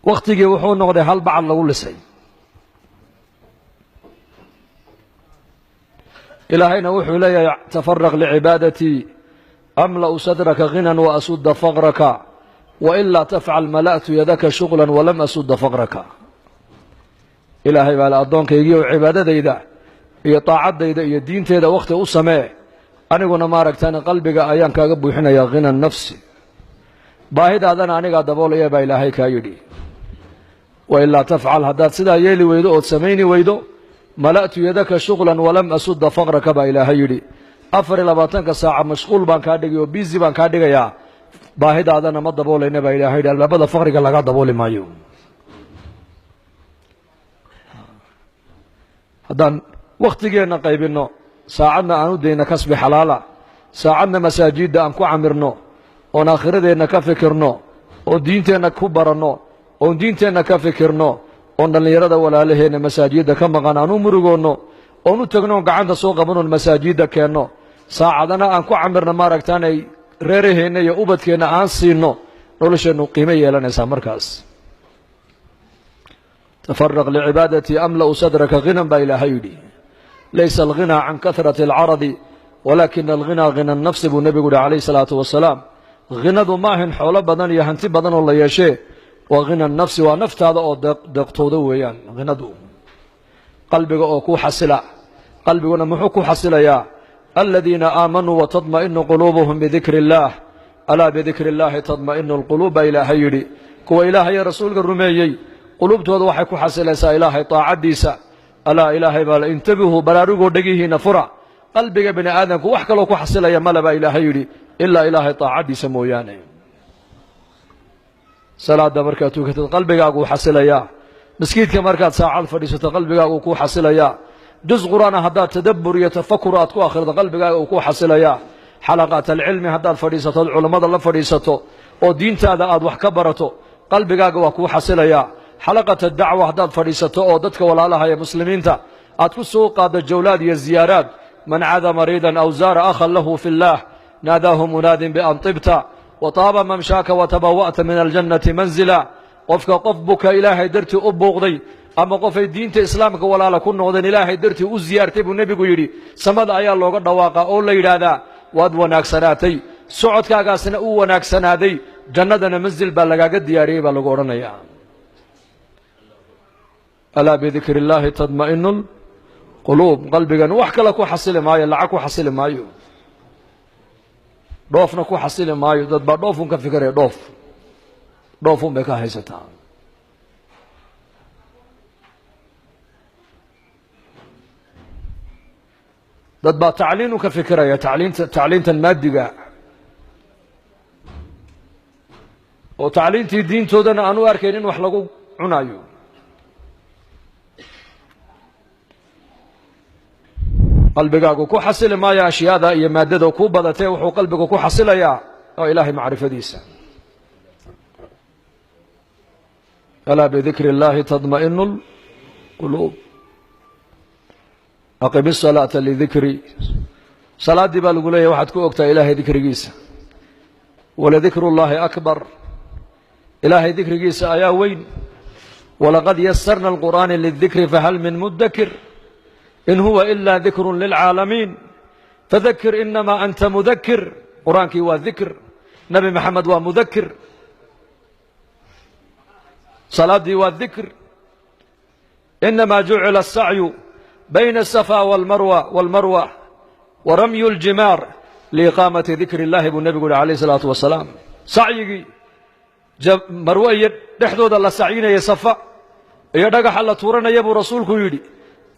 Wakhtigii wuxuu noqday hal bacad lagu lisay. Ilaahayna wuxuu leeyahay tafaraq licibaadatii amla'u sadraka ghinan wa asudda faqraka wailaa tafcal mala'tu yadaka shuqlan walam asudda faqraka. Ilaahay baa le addoonkaygiioo cibaadadayda iyo taacaddayda iyo diinteeda wakhti u samee, aniguna maaragtaan qalbiga ayaan kaaga buuxinayaa ghina nafsi, baahidaadana anigaa daboolaya baa Ilaahay kaa yidhi. Wailaa tafcal, haddaad sidaa yeeli weydo ood samayni weydo, mala'tu yadaka shuqlan walam asudda faqraka baa Ilaahay yidhi. 24-ka saaca mashquul baan kaa dhigay oo bizi baan kaa dhigayaa, baahidaadana ma daboolayna baa Ilahay yidhi. Albaabada faqriga laga dabooli maayo. Haddaan wakhtigeenna qaybinno, saacadna aan u dayno kasbi xalaala, saacadna masaajidda aan ku camirno, oon aakhiradeenna ka fikirno, oon diinteenna ku baranno, oon diinteenna ka fikirno, oon dhallinyarada walaalaheenna masaajidda ka maqan aan u murugoonno, oon u tagno, oon gacanta soo qabanoon masaajidda keenno, saacadana aan ku camirno maaragtaanay reeraheenna iyo ubadkeenna aan siinno, nolosheennu qiimo yeelanaysaa markaas. Tafaraq licibaadatii amla'u sadraka ghinan baa Ilaahay yidhi. Laysa alghinaa can kahrati alcaradi walaakina alghinaa ghina nafsi buu nebigu yihi calayhi salaatu wasalaam. Ghinadu ma ahin xoolo badan iyo hanti badan oo la yeeshee, waa ghina nafsi, waa naftaada oo deeqtooda weeyaan ghinadu, qalbiga oo ku xasila. Qalbiguna muxuu ku xasilayaa? Aladiina aamanuu watadma'inu quluubuhum bidikri illaah, alaa bidikri illaahi tadma'inu alquluub baa Ilaahay yidhi. Kuwa Ilaahay rasuulka rumeeyey quluubtooda waxay ku xasilaysaa Ilaahay taacaddiisa. Alaa, Ilaahay baa la intabihuu, baraarugoo dhegihiina fura, qalbiga bini aadamku wax kaloo ku xasilaya male baa Ilaahay yidhi ilaa Ilaahay taacaddiisa mooyaane. Salaadda markaad tukatad qalbigaaguu xasilayaa, maskiidka markaad saacad fadhiisato qalbigaaguu kuu xasilayaa, juz qur'aana haddaad tadabbur iyo tafakur aad ku akhrido qalbigaaga uu kuu xasilayaa, xalaqaat alcilmi haddaad fadhiisato ood culammada la fadhiisato oo diintaada aad wax ka barato qalbigaaga waa kuu xasilayaa, xalaqat adacwa haddaad fadhiisato oo dadka walaalaha ee muslimiinta aad ku soo qaaddo jawlaad iyo ziyaaraad. Man cada mariidan aw zaara akhan lahu fi اllaah naadaahu munaadin bian tibta wa taaba mamshaaka watabawa'ta min aljannati manzila. Qofka qof buka Ilaahay dartii u buuqday ama qofay diinta islaamka walaala ku noqdeen Ilaahay dartii u ziyaartay buu nebigu yidhi, samada ayaa looga dhawaaqaa oo la yidhaahdaa waad wanaagsanaatay, socodkaagaasna uu wanaagsanaaday, jannadana manzil baa lagaaga diyaariyey baa lagu odhanayaa. Alaa bidikri illaahi tadma'inu lquluub. Qalbigan wax kale ku xasili maayo, lacag ku xasili maayo, dhoofna ku xasili maayo. Dad baa dhoofun ka fikiraya, dhoof dhoofun bay ka haysataa. Dad baa tacliinu ka fikiraya, tacliinta, tacliintan maadiga oo tacliintii diintoodana aan u arkayn in wax lagu cunayo. Qalbigaagu ku xasili maayo ashyaada iyo maadada ku badatee, wuxuu qalbigu ku xasilayaa oo Ilaahay macrifadiisa. Alaa bidikri اllahi tadma'inu اlquluub. Aqim isalaata lidikri, salaaddii baa lagu leeyahy waxaad ku ogtaa Ilaahay dikrigiisa. Waladikru اllahi akbar, Ilaahay dikrigiisa ayaa weyn. Walaqad yasarna alqur'aana lidikri fahal min mudakir, in huwa ila dikru lilcaalamiin fadakir inamaa anta mudakir. Qur-aankii waa dikr, Nebi Maxamed waa mudakir, salaaddii waa dikr. Inamaa jucila asacyu bayna asafa walmarwa wa ramyu ljimaar liiqaamati dikri اllahi buu nebigu yihi alayh isalaatu wasalaam. Sacyigii marwe iyo dhexdooda la sacyinaya, safa iyo dhagaxa la tuuranaya buu rasuulku yidhi,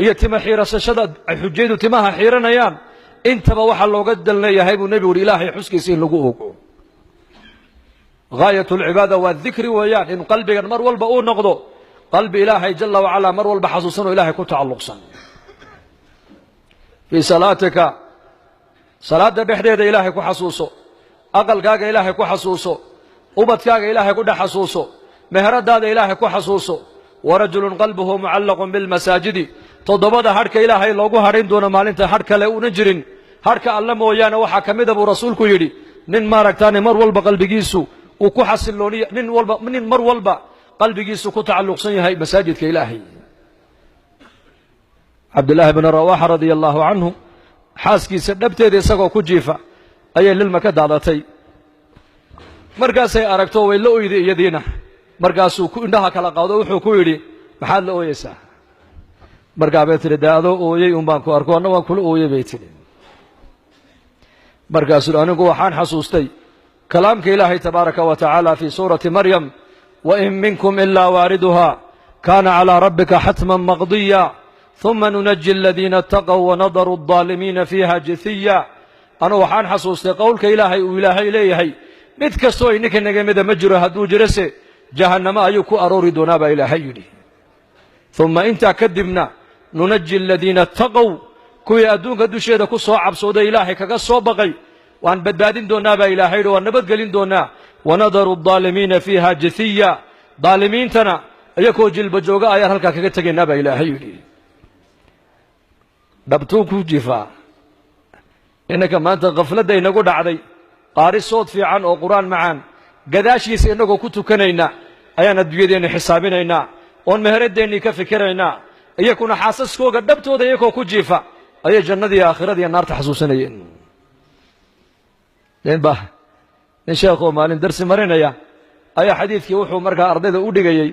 iyo tima xiirasashada ay xujaydu timaha xiiranayaan, intaba waxaa looga dal leeyahay buu nebigu yihi Ilaahay xuskiisa in lagu ogo. Gaayat alcibaada waa dikri weeyaan, in qalbigan mar walba uu noqdo qalbi Ilaahay jala wacalaa mar walba xasuusan oo Ilahay ku tacalluqsan. Fii salaatika, salaadda dhexdeeda Ilaahay ku xasuuso, aqalkaaga Ilaahay ku xasuuso, ubadkaaga Ilaahay ku dhex xasuuso, meheradaada Ilaahay ku xasuuso. Warajulun qalbuhu mucallaqun bilmasaajidi, toddobada hadhka Ilaahay loogu hadhayn doono maalinta hadh kale una jirin hadhka alle mooyaane waxaa ka mida buu rasuulku yidhi nin maaragtaane mar walba qalbigiisu uu ku xasilooniya, nin walba, nin mar walba qalbigiisu ku tacalluqsan yahay masaajidka Ilaahay. Cabdillaahi bni Rawaaxa radia allaahu canhu xaaskiisa dhabteeda isagoo ku jiifa ayay lilma ka daadatay. Markaasay aragto way la oyday iyadiina. Markaasuu indhaha kala qaado, wuxuu ku yidhi maxaad la ooyeysaa? Markaa bay tidhi dee adoo ooyey un baan ku arko, anna waan kula ooyey bay tidhi. Markaasuu anigu waxaan xasuustay kalaamka Ilaahay tabaaraka wa tacaala fii suurati Maryam, wain minkum ilaa waariduha kaana calaa rabbika xatman maqdiya uma nunaji aladiina ataqow wanadaru aldaalimiina fiiha jithiya. Anugu waxaan xasuustay qowlka Ilaahay uu Ilaahay leeyahay mid kastoo ininka naga mida ma jiro, hadduu jirose jahannamo ayuu ku aroori doonaa baa Ilaahay yidhi. Uma intaa kadibna nunaji aladiina ataqow, kuwii adduunka dusheeda ku soo cabsooday Ilaahay kaga soo baqay waan badbaadin doonaa baa Ilaahay yidhi, waan nabadgelin doonaa. Wanadaru aldaalimiina fiiha jithiya, daalimiintana iyakoo jilba jooga ayaan halkaa kaga tegaynaa baa Ilaahay yidhi. Dhabtuu ku jifaa. Innanka maanta khafladda inagu dhacday, qaari sood fiican oo qur-aan macaan gadaashiisa innagoo ku tukanayna ayaan adduunyadeenni xisaabinaynaa oon meheradeennii ka fikiraynaa. Iyakuna xaasaskooga dhabtooda iyakoo ku jiifa ayay jannadii aakhiradiiyo naarta xasuusanayeen. Ninba nin sheekhoo maalin darsi marinaya ayaa xadiidkii wuxuu markaa ardayda u dhigayey,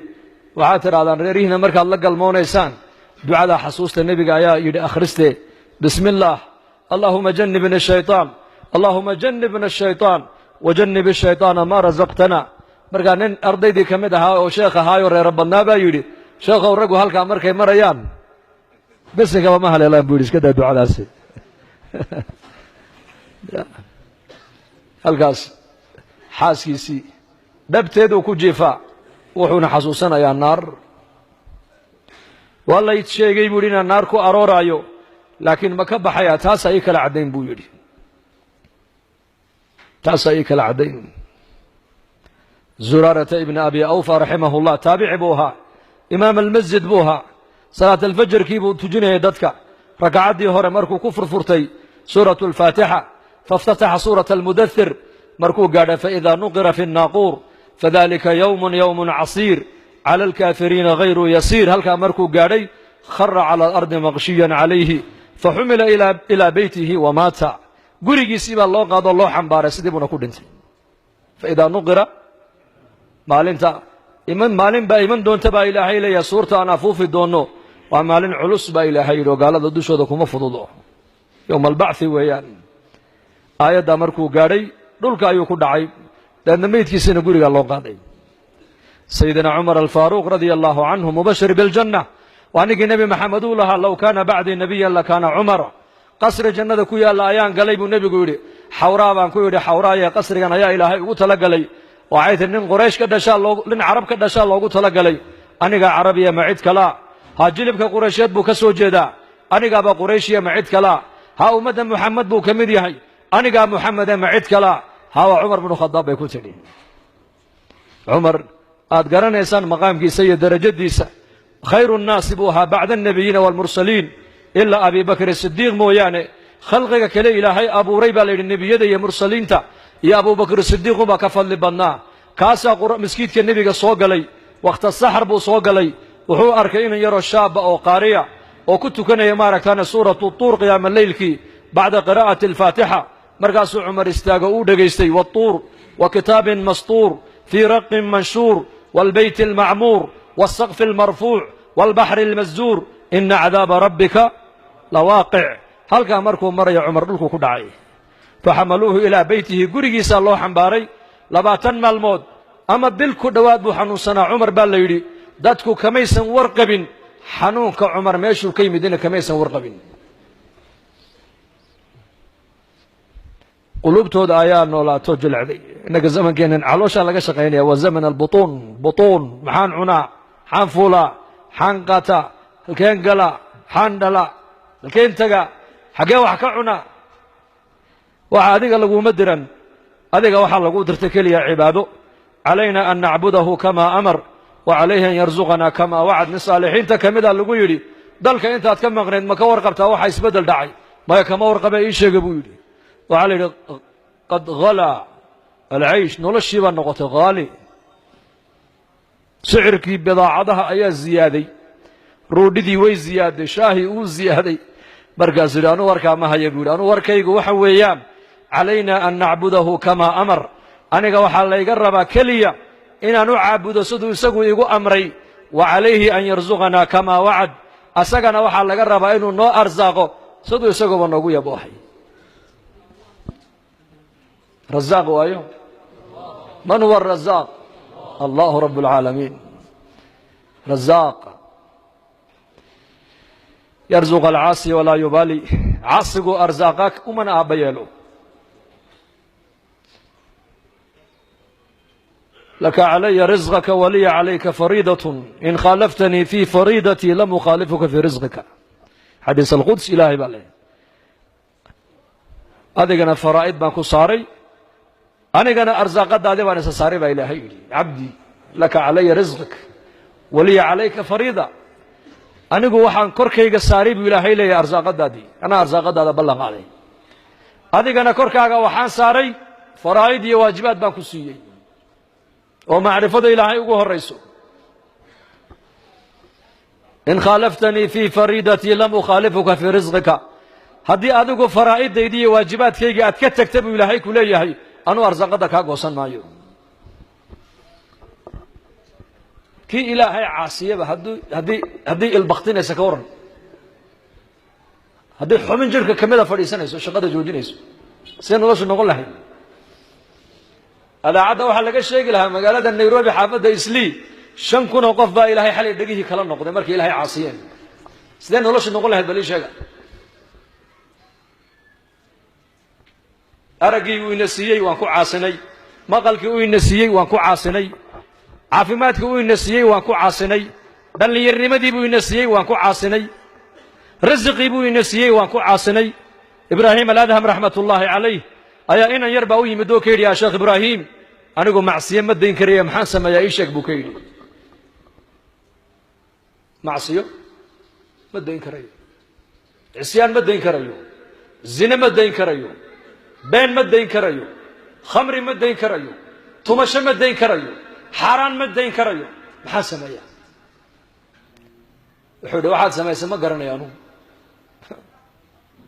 waxaad tidhahdaan reerihiina markaad la galmoonaysaan ducada xasuusta nebiga ayaa yidhi akhristee, bismi illaah allaahuma jannibna ashaytaan, allaahuma jannibna ashaytaan wajannib ashaytaana maa rasaqtana. Markaa nin ardaydii ka mid ahaa oo sheekh ahaayoo reero badnaa baa yidhi, sheekhow raggu halkaa markay marayaan besinkaba ma haleelaan buu yidhi, iska daa ducadaasi. Halkaas xaaskiisii dhabteeduu ku jiifaa, wuxuuna xasuusanayaa naar. Waa layd sheegay buu yidhi inaan naar ku arooraayo, laakiin ma ka baxayaa taasaa ii kala caddayn buu yidhi, taasaa ii kala caddayn. Zuraarata ibni Abi Awfa raximahullah taabici buu ahaa, imaam almasjid buu ahaa. Salaat alfajarkii buu tujinayay dadka. Rakacaddii hore markuu ku furfurtay suuratu alfaatixa, faاftataxa suurata almudathir, markuu gaadha faidaa nuqira fi الnaaquur fadalika yowmun yowmun casiir cala alkaafiriina hayru yasiir, halkaa markuu gaadhay khara cala alardi maqshiyan calayhi faxumila ilaa beytihi wamaata. Gurigiisii baa loo qaadoo loo xambaaray, sidii buuna ku dhintay. Faidaa nuqira maalinta iman, maalin baa iman doonta baa Ilaahay leeyahay, suurta aan afuufi doonno waa maalin culus baa Ilaahay yidhi, oo gaalada dushooda kuma fududo, yowma albacthi weeyaan. Aayaddaa markuu gaadhay dhulka ayuu ku dhacay, dabeedna meydkiisina gurigaa loo qaaday. Sayidina Cumar alfaaruuq radia allahu canhu mubashir biljanna, waa ninkii Nebi Maxamed uu lahaa low kaana bacdii nebiyan lakaana Cumar. Qasri jannada ku yaalla ayaan galay buu nebigu yidhi, xawraa baan ku yidhi, xawraaye qasrigan ayaa Ilaahay ugu talagalay. Waxay tihi nin Quraysh ka dhashaa, nin Carab ka dhashaa loogu talagalay, anigaa Carabiya ma cid kalaa? Ha jilibka Quraysheed buu ka soo jeedaa, anigaaba Qurayshiya ma cid kalaa? Ha ummadda Muxamed buu ka mid yahay, anigaa Muxamede ma cid kalaa? Ha waa Cumar bnu Khadaab bay ku tidhi. Cumar aad garanaysaan maqaamkiisa iyo darajadiisa, khayru nnaasi buu ahaa bacda alnebiyiina waalmursaliin ilaa Abi Bakr Sidiiq mooyaane. Khalqiga kale Ilaahay abuuray baa la yidhi nebiyada iyo mursaliinta iyo Abubakr Sidiiq unbaa ka fadli badnaa. Kaasaa maskiidka nebiga soo galay, wakhta saxar buu soo galay, wuxuu arkay inan yaroo shaaba oo qaariya oo ku tukanaya maaragtaane suuratu tuur qiyaama leylkii bacda qiraa'ati alfaatixa. Markaasuu Cumar istaago uu dhegaystay, waatuur wa kitaabin mastuur fii raqin manshuur waalbeyti almacmuur waalsaqfi almarfuuc waalbaxri almasjuur ina cadaaba rabbika lawaaqic. Halkaa markuu maraya Cumar dhulkuu ku dhacay, faxamaluuhu ilaa beytihi, gurigiisaa loo xambaaray. 20 maalmood ama bil ku dhowaad buu xanuunsanaa Cumar baa la yidhi. Dadku kamaysan warqabin xanuunka Cumar meeshuu ka yimidina kamaysan warqabin. Quluubtooda ayaa noolaato jilecday. Innaga zamankeennan calooshaa laga shaqaynaya, waa zaman albutuun. Butuun, maxaan cunaa, maxaan fuulaa, maxaan qaataa, halkeen galaa, maxaan dhalaa, halkeen tagaa, xaggee wax ka cunaa. Waxa adiga laguma diran, adiga waxaa lagu dirtay keliya cibaado. Calayna an nacbudahu kamaa amar wa calayhi an yarzuqanaa kamaa wacad. Nin saalixiinta ka mida lagu yidhi, dalka intaad ka maqnayd ma ka warqabtaa waxa isbeddel dhacay? Maya kama warqabe, ii sheega buu yidhi. Waxaa la yidhi qad halaa alcaysh, noloshii baa noqotay haali, Sicirkii bidaacadaha ayaa ziyaaday, ruudhidii way ziyaaday, shaahii uu ziyaaday. Markaasuu yidhi anuu warkaa ma haya buu yidhi, anuu warkaygu waxa weeyaan calaynaa an nacbudahu kamaa amar. Aniga waxaa layga rabaa keliya inaan u caabudo siduu isagu igu amray, wa calayhi an yarsuqanaa kamaa wacad. Asagana waxaa laga rabaa inuu noo arsaaqo siduu isaguba noogu yaboohay. Razaaq waayo, man huwa arazaaq? Allahu rabb alcaalamiin. Razaaq yarzuq alcaasi walaa yubaali, caasigu arsaaqa umana aabba yeelo. Laka calaya risqaka waliya calayka fariidatun in khaalaftanii fii fariidatii lam ukhaalifuka fii risqika. Xadiis alquds ilaahay baa leeyahy, adigana faraa'id baan ku saaray, anigana arsaaqadaadi baan isa saaray baa ilaahay yidhi. Cabdii laka calaya risqik waliya calayka fariida, anigu waxaan korkayga saaray buu ilaahay leeyahay arsaaqadaadii, anaa arsaaqadaada ballan qaaday, adigana korkaaga waxaan saaray faraa'id iyo waajibaad baan ku siiyey oo macrifada ilaahay ugu horayso. In khaalaftanii fii fariidatii lam ukhaalifuka fii risqika, haddii adigu faraa'idaydi iyo waajibaadkaygii aad ka tagta buu ilaahay ku leeyahay, anuu arsaaqada kaa goosan maayo. Kii ilaahay caasiyaba haddii ilbaktinaysa ka waran, haddii xubin jirhka kamida fadhiisanayso, shaqada joojinayso, see noloshu noqon lahayd? Adaacadda waxaa laga sheegi lahaa magaalada Nairobi xaafadda Islii 5000 oo qof baa ilaahay xalay dhegihii kala noqday markay ilaahay caasiyeen. Sidee noloshu noqon lahayd bal ii sheega? Araggii uu ina siiyey waan ku caasinay, maqalkii uu ina siiyey waan ku caasinay, caafimaadkii uu ina siiyey waan ku caasinay, dhallinyarnimadii buu ina siiyey waan ku caasinay, risiqii buu ina siiyey waan ku caasinay. Ibraahim aladham raxmatullaahi calayh ayaa inan yar baa u yimid oo ka yidhi, yaa Sheekh Ibraahim, anigu macsiyo ma dayn karaya, maxaan sameeyaa ii sheeg buu ka yidhi. Macsiyo ma dayn karayo, cisyaan ma dayn karayo, zine ma dayn karayo, been ma dayn karayo, khamri ma dayn karayo, tumasho ma dayn karayo, xaaraan ma dayn karayo, maxaan sameeyaa? Wuxuu yidhi waxaad samaysa ma garanayo anugu,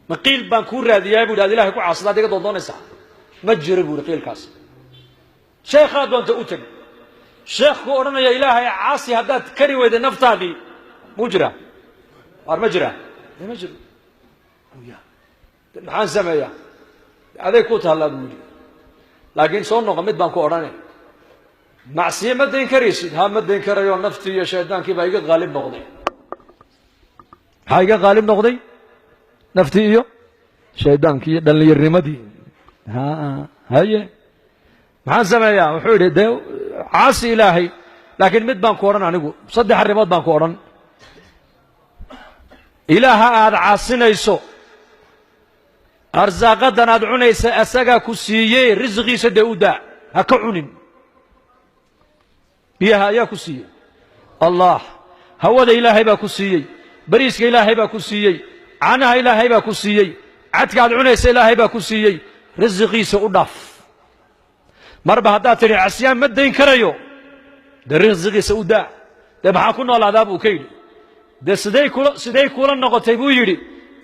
ma qiil baan kuu raadiyaa bu yidhi ad ilahay ku caasida ad iga doondoonaysaa? Ma jiro bu yidhi qiilkaas. Sheekhaa doonta u teg, sheekh ku odhanaya ilaahay caasi haddaad kari weyday naftaadii, muu jiraa? Waar ma jiraa? Ma jiro. Maxaan sameeyaa? Aday ku taallaa buu yidhi, laakiin soo noqo mid baan ku odhanay, macsiye ma dayn karaysid? Ha, ma dayn karayo, naftii iyo shaydaankii baa iga qaalib noqday. Maxaa iga qaalib noqday? Naftii iyo shaydaankii iyo dhallinyarnimadii. Haye, maxaan sameeyaa? Wuxuu yidhi dee caasi ilaahay, laakiin mid baan ku odhan anigu, 3 arrimood baan ku odhan. Ilaaha aad caasinayso, arsaaqadan aad cunaysa asagaa ku siiyey, risqiisa dee u daa, ha ka cunin. Biyaha ayaa ku siiyey Allah, hawada ilaahay baa ku siiyey, bariiska ilaahay baa ku siiyey, caanaha ilaahay baa ku siiyey, cadka aad cunaysa ilaahay baa ku siiyey, risiqiisa u dhaaf. Marba haddaad tidhi casyaan ma dayn karayo, dee risiqiisa u daa. Dee maxaa ku noolaadaa buu ka yidhi. Dee siday kula noqotay buu yidhi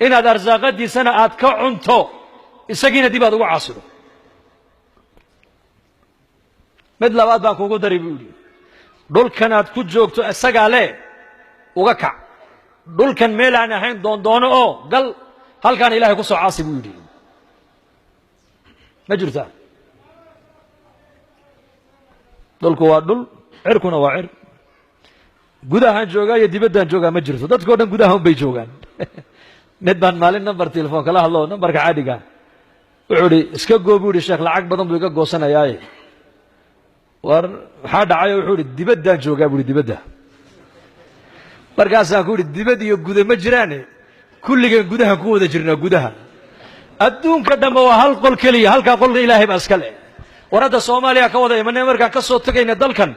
inaad arsaaqadiisana aad ka cunto, isagiina dib aad ugu caasido. Mid labaad baan kugu daray buu yidhi, dhulkan aad ku joogto isagaa le uga kac, dhulkan meel aan ahayn doondoono oo gal, halkaan ilaahay ku soo caasi buu yidhi. Ma jirtaa? Dhulku waa dhul, cirkuna waa cir. Gudahaan joogaa iyo dibaddaan joogaa ma jirto, dadkao dhan gudaha un bay joogaan. Mid baan maalin number telefoon kala hadlo, numberka caadiga, wuxuu idhi iska goo buu yidhi, sheekh lacag badan buu iga goosanayaaye. War maxaa dhacayo? Wuxuu idhi dibaddaan joogaa buu yidhi, dibadda. Markaasaan ku yidhi dibad iyo guda ma jiraane, kulligan gudahan ku wada jirnaa. Gudaha adduunka dhanba waa hal qol keliya, halkaa qolka ilaahay baa iska leh. War hadda Soomaaliya ka wada imanay, markaan ka soo tegayna dalkan,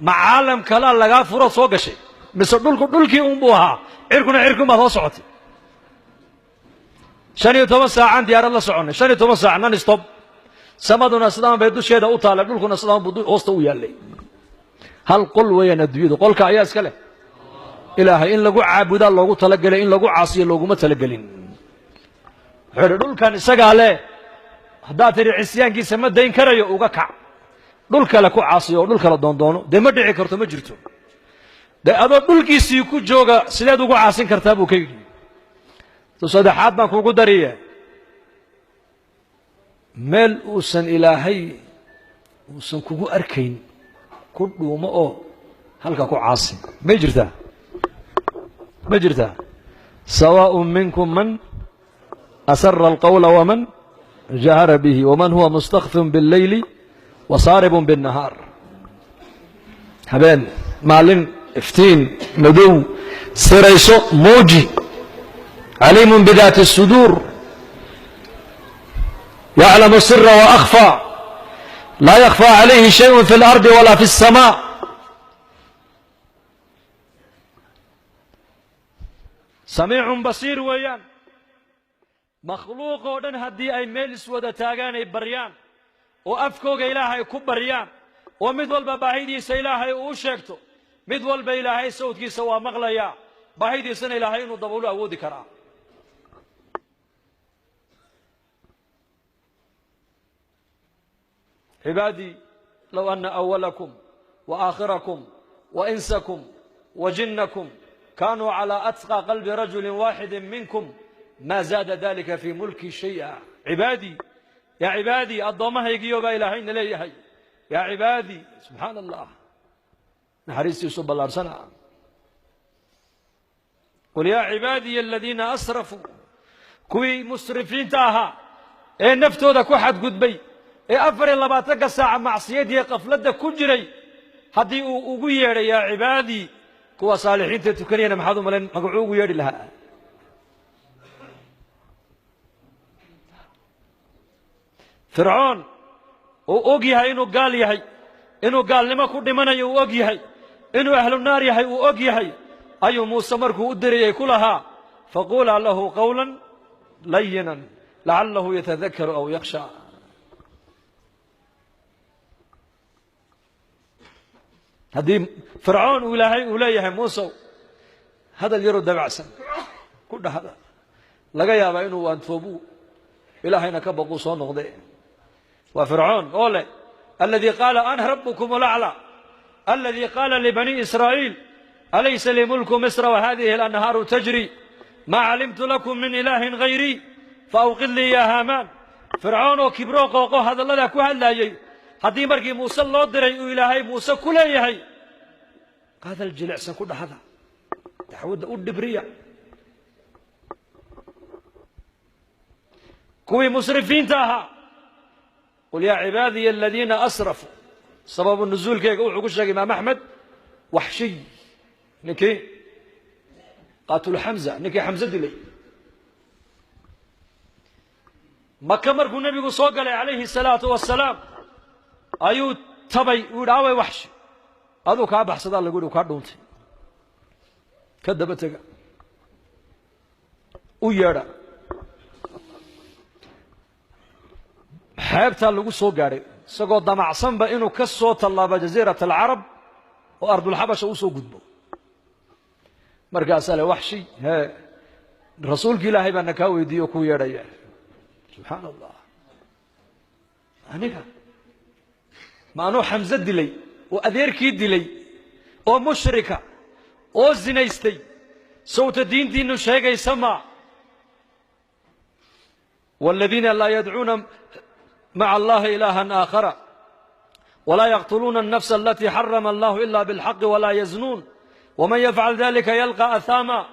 ma caalam kalaa lagaa furo soo gashay mise dhulku dhulkii unbuu ahaa, cirkuna cirkuun baad hoo socotay? 15 saacaan diyaarad la soconnay, 15 saac non stop, samaduna sidaan bay dusheeda u taallay, dhulkuna sidaan buu hoosta u yaallay. Hal qol weeyaan adduunyadu, qolka ayaa iska leh Ilaahay. In lagu caabudaa loogu talagelay, in lagu caasiyo looguma talagelin. Wuxuu yidhi dhulkan isagaa leh, haddaad tidhi cisyaankiisa ma dayn karayo, uga kac dhul kale ku caasiyo oo dhul kale doondoono. Dee ma dhici karto, ma jirto. Dee adoo dhulkiisii ku jooga sideed ugu caasin kartaa buu ka yidhi. Tu saddexaad baan kuugu dariye, meel uusan Ilaahay uusan kugu arkayn ku dhuumo oo halka ku caasi. May jirtaa? Ma jirtaa? سواء منكم من أسر القول ومن جهر به ومن هو مستخف بالليل وسارب بالنهار. Habeen, maalin, iftiin, madow, sirayso, muuji. عليم بذات الصدور، يعلم السر وأخفى، لا يخفى عليه شيء في الأرض ولا في السماء. سميع بصير weeyaan. Makhluuq oo dhan haddii ay meel iswada taagaan ay baryaan oo afkooga Ilaahay ku baryaan oo mid walba baahidiisa Ilaahay uu u sheegto, mid walba Ilaahay sawdkiisa waa maqlayaa, baahidiisana Ilaahay inuu daboolu awoodi karaa. عبادي لو أن أولكم وآخركم وإنسكم وجنكم كانوا على أتقى قلب رجل واحد منكم ما زاد ذلك في ملكي شيئا. عبادي، يا عبادي، addoommahaygiyo baa Ilaahayna leeyahay. يا عبادي، subxaana Allah, naxariistiisu ballaarsana. قل يا عبادي الذين أسرفوا, kuwii musrifiinta ahaa ee naftooda ku xadgudbay ee 24-ka saaca macsiyadiiyo qafladda ku jiray, haddii uu ugu yeedhay يا عبادي, kuwa saalixiinta tukanayana maxaad u malayn magacuu ugu yeedhi lahaa? Fircoon uu og yahay inuu gaal yahay, inuu gaalnimo ku dhimanayo uu og yahay, inuu ahlu naar yahay uu og yahay, ayuu Muuse markuu u dirayay ku lahaa: فقولا له قولا لينا لعله يتذكر أو يخشى. Haddii Fircoon uu Ilaahay uu leeyahay Muusow hadal yaroo dabacsan ku dhahda, laga yaabaa inuu waantoobu, Ilaahayna ka baquu, soo noqde. Waa Fircoon oo leh الذي قال أنا ربكم الأعلى، الذي قال لبني إسرائيل أليس لي ملك مصر وهذه الأنهار تجري، ما علمت لكم من إله غيري فأوقد لي يا هامان. Fircoon oo kibroo qooqo hadalladaa ku hadlaayey, haddii markii Muuse loo diray uu Ilaahay Muuse ku leeyahay hadal jilicsan ku dhahda, dacwadda u dhibriya, kuwii musrifiinta ahaa. قل يا عبادي الذين أسرفوا. Sababu nuzuulkeyga wuxuu ku sheegay Imaam Axmed Waxshiy, ninkii qaatulu Xamza, ninkii Xamse dilay. Maka markuu nebigu soo galay calayhi الsalaatu wasalaam ayuu tabay, uu yidhi: "Away Waxshi?" "Aduu kaa baxsadaa," lagu yidhi, "kaa dhuuntay." Ka daba tega, u yeedha. Xeebtaa lagu soo gaadhay isagoo damacsanba inuu ka soo tallaabo Jasiirat Alcarab oo Ardulxabasha usoo gudbo. Markaasaa le: "Waxshi, hee, rasuulki Ilaahay baa na kaa weydiiye o kuu yeedhaya." Subxaana Allah, aniga ma anuu Xamse dilay oo adeerkii dilay oo mushrika oo zinaystay, sawta diintiinu sheegaysa ma والذين لا يدعون مع الله إلها آخر ولا يقتلون النفس التي حرم الله إلا بالحق ولا يزنون ومن يفعل ذلك يلقى أثاما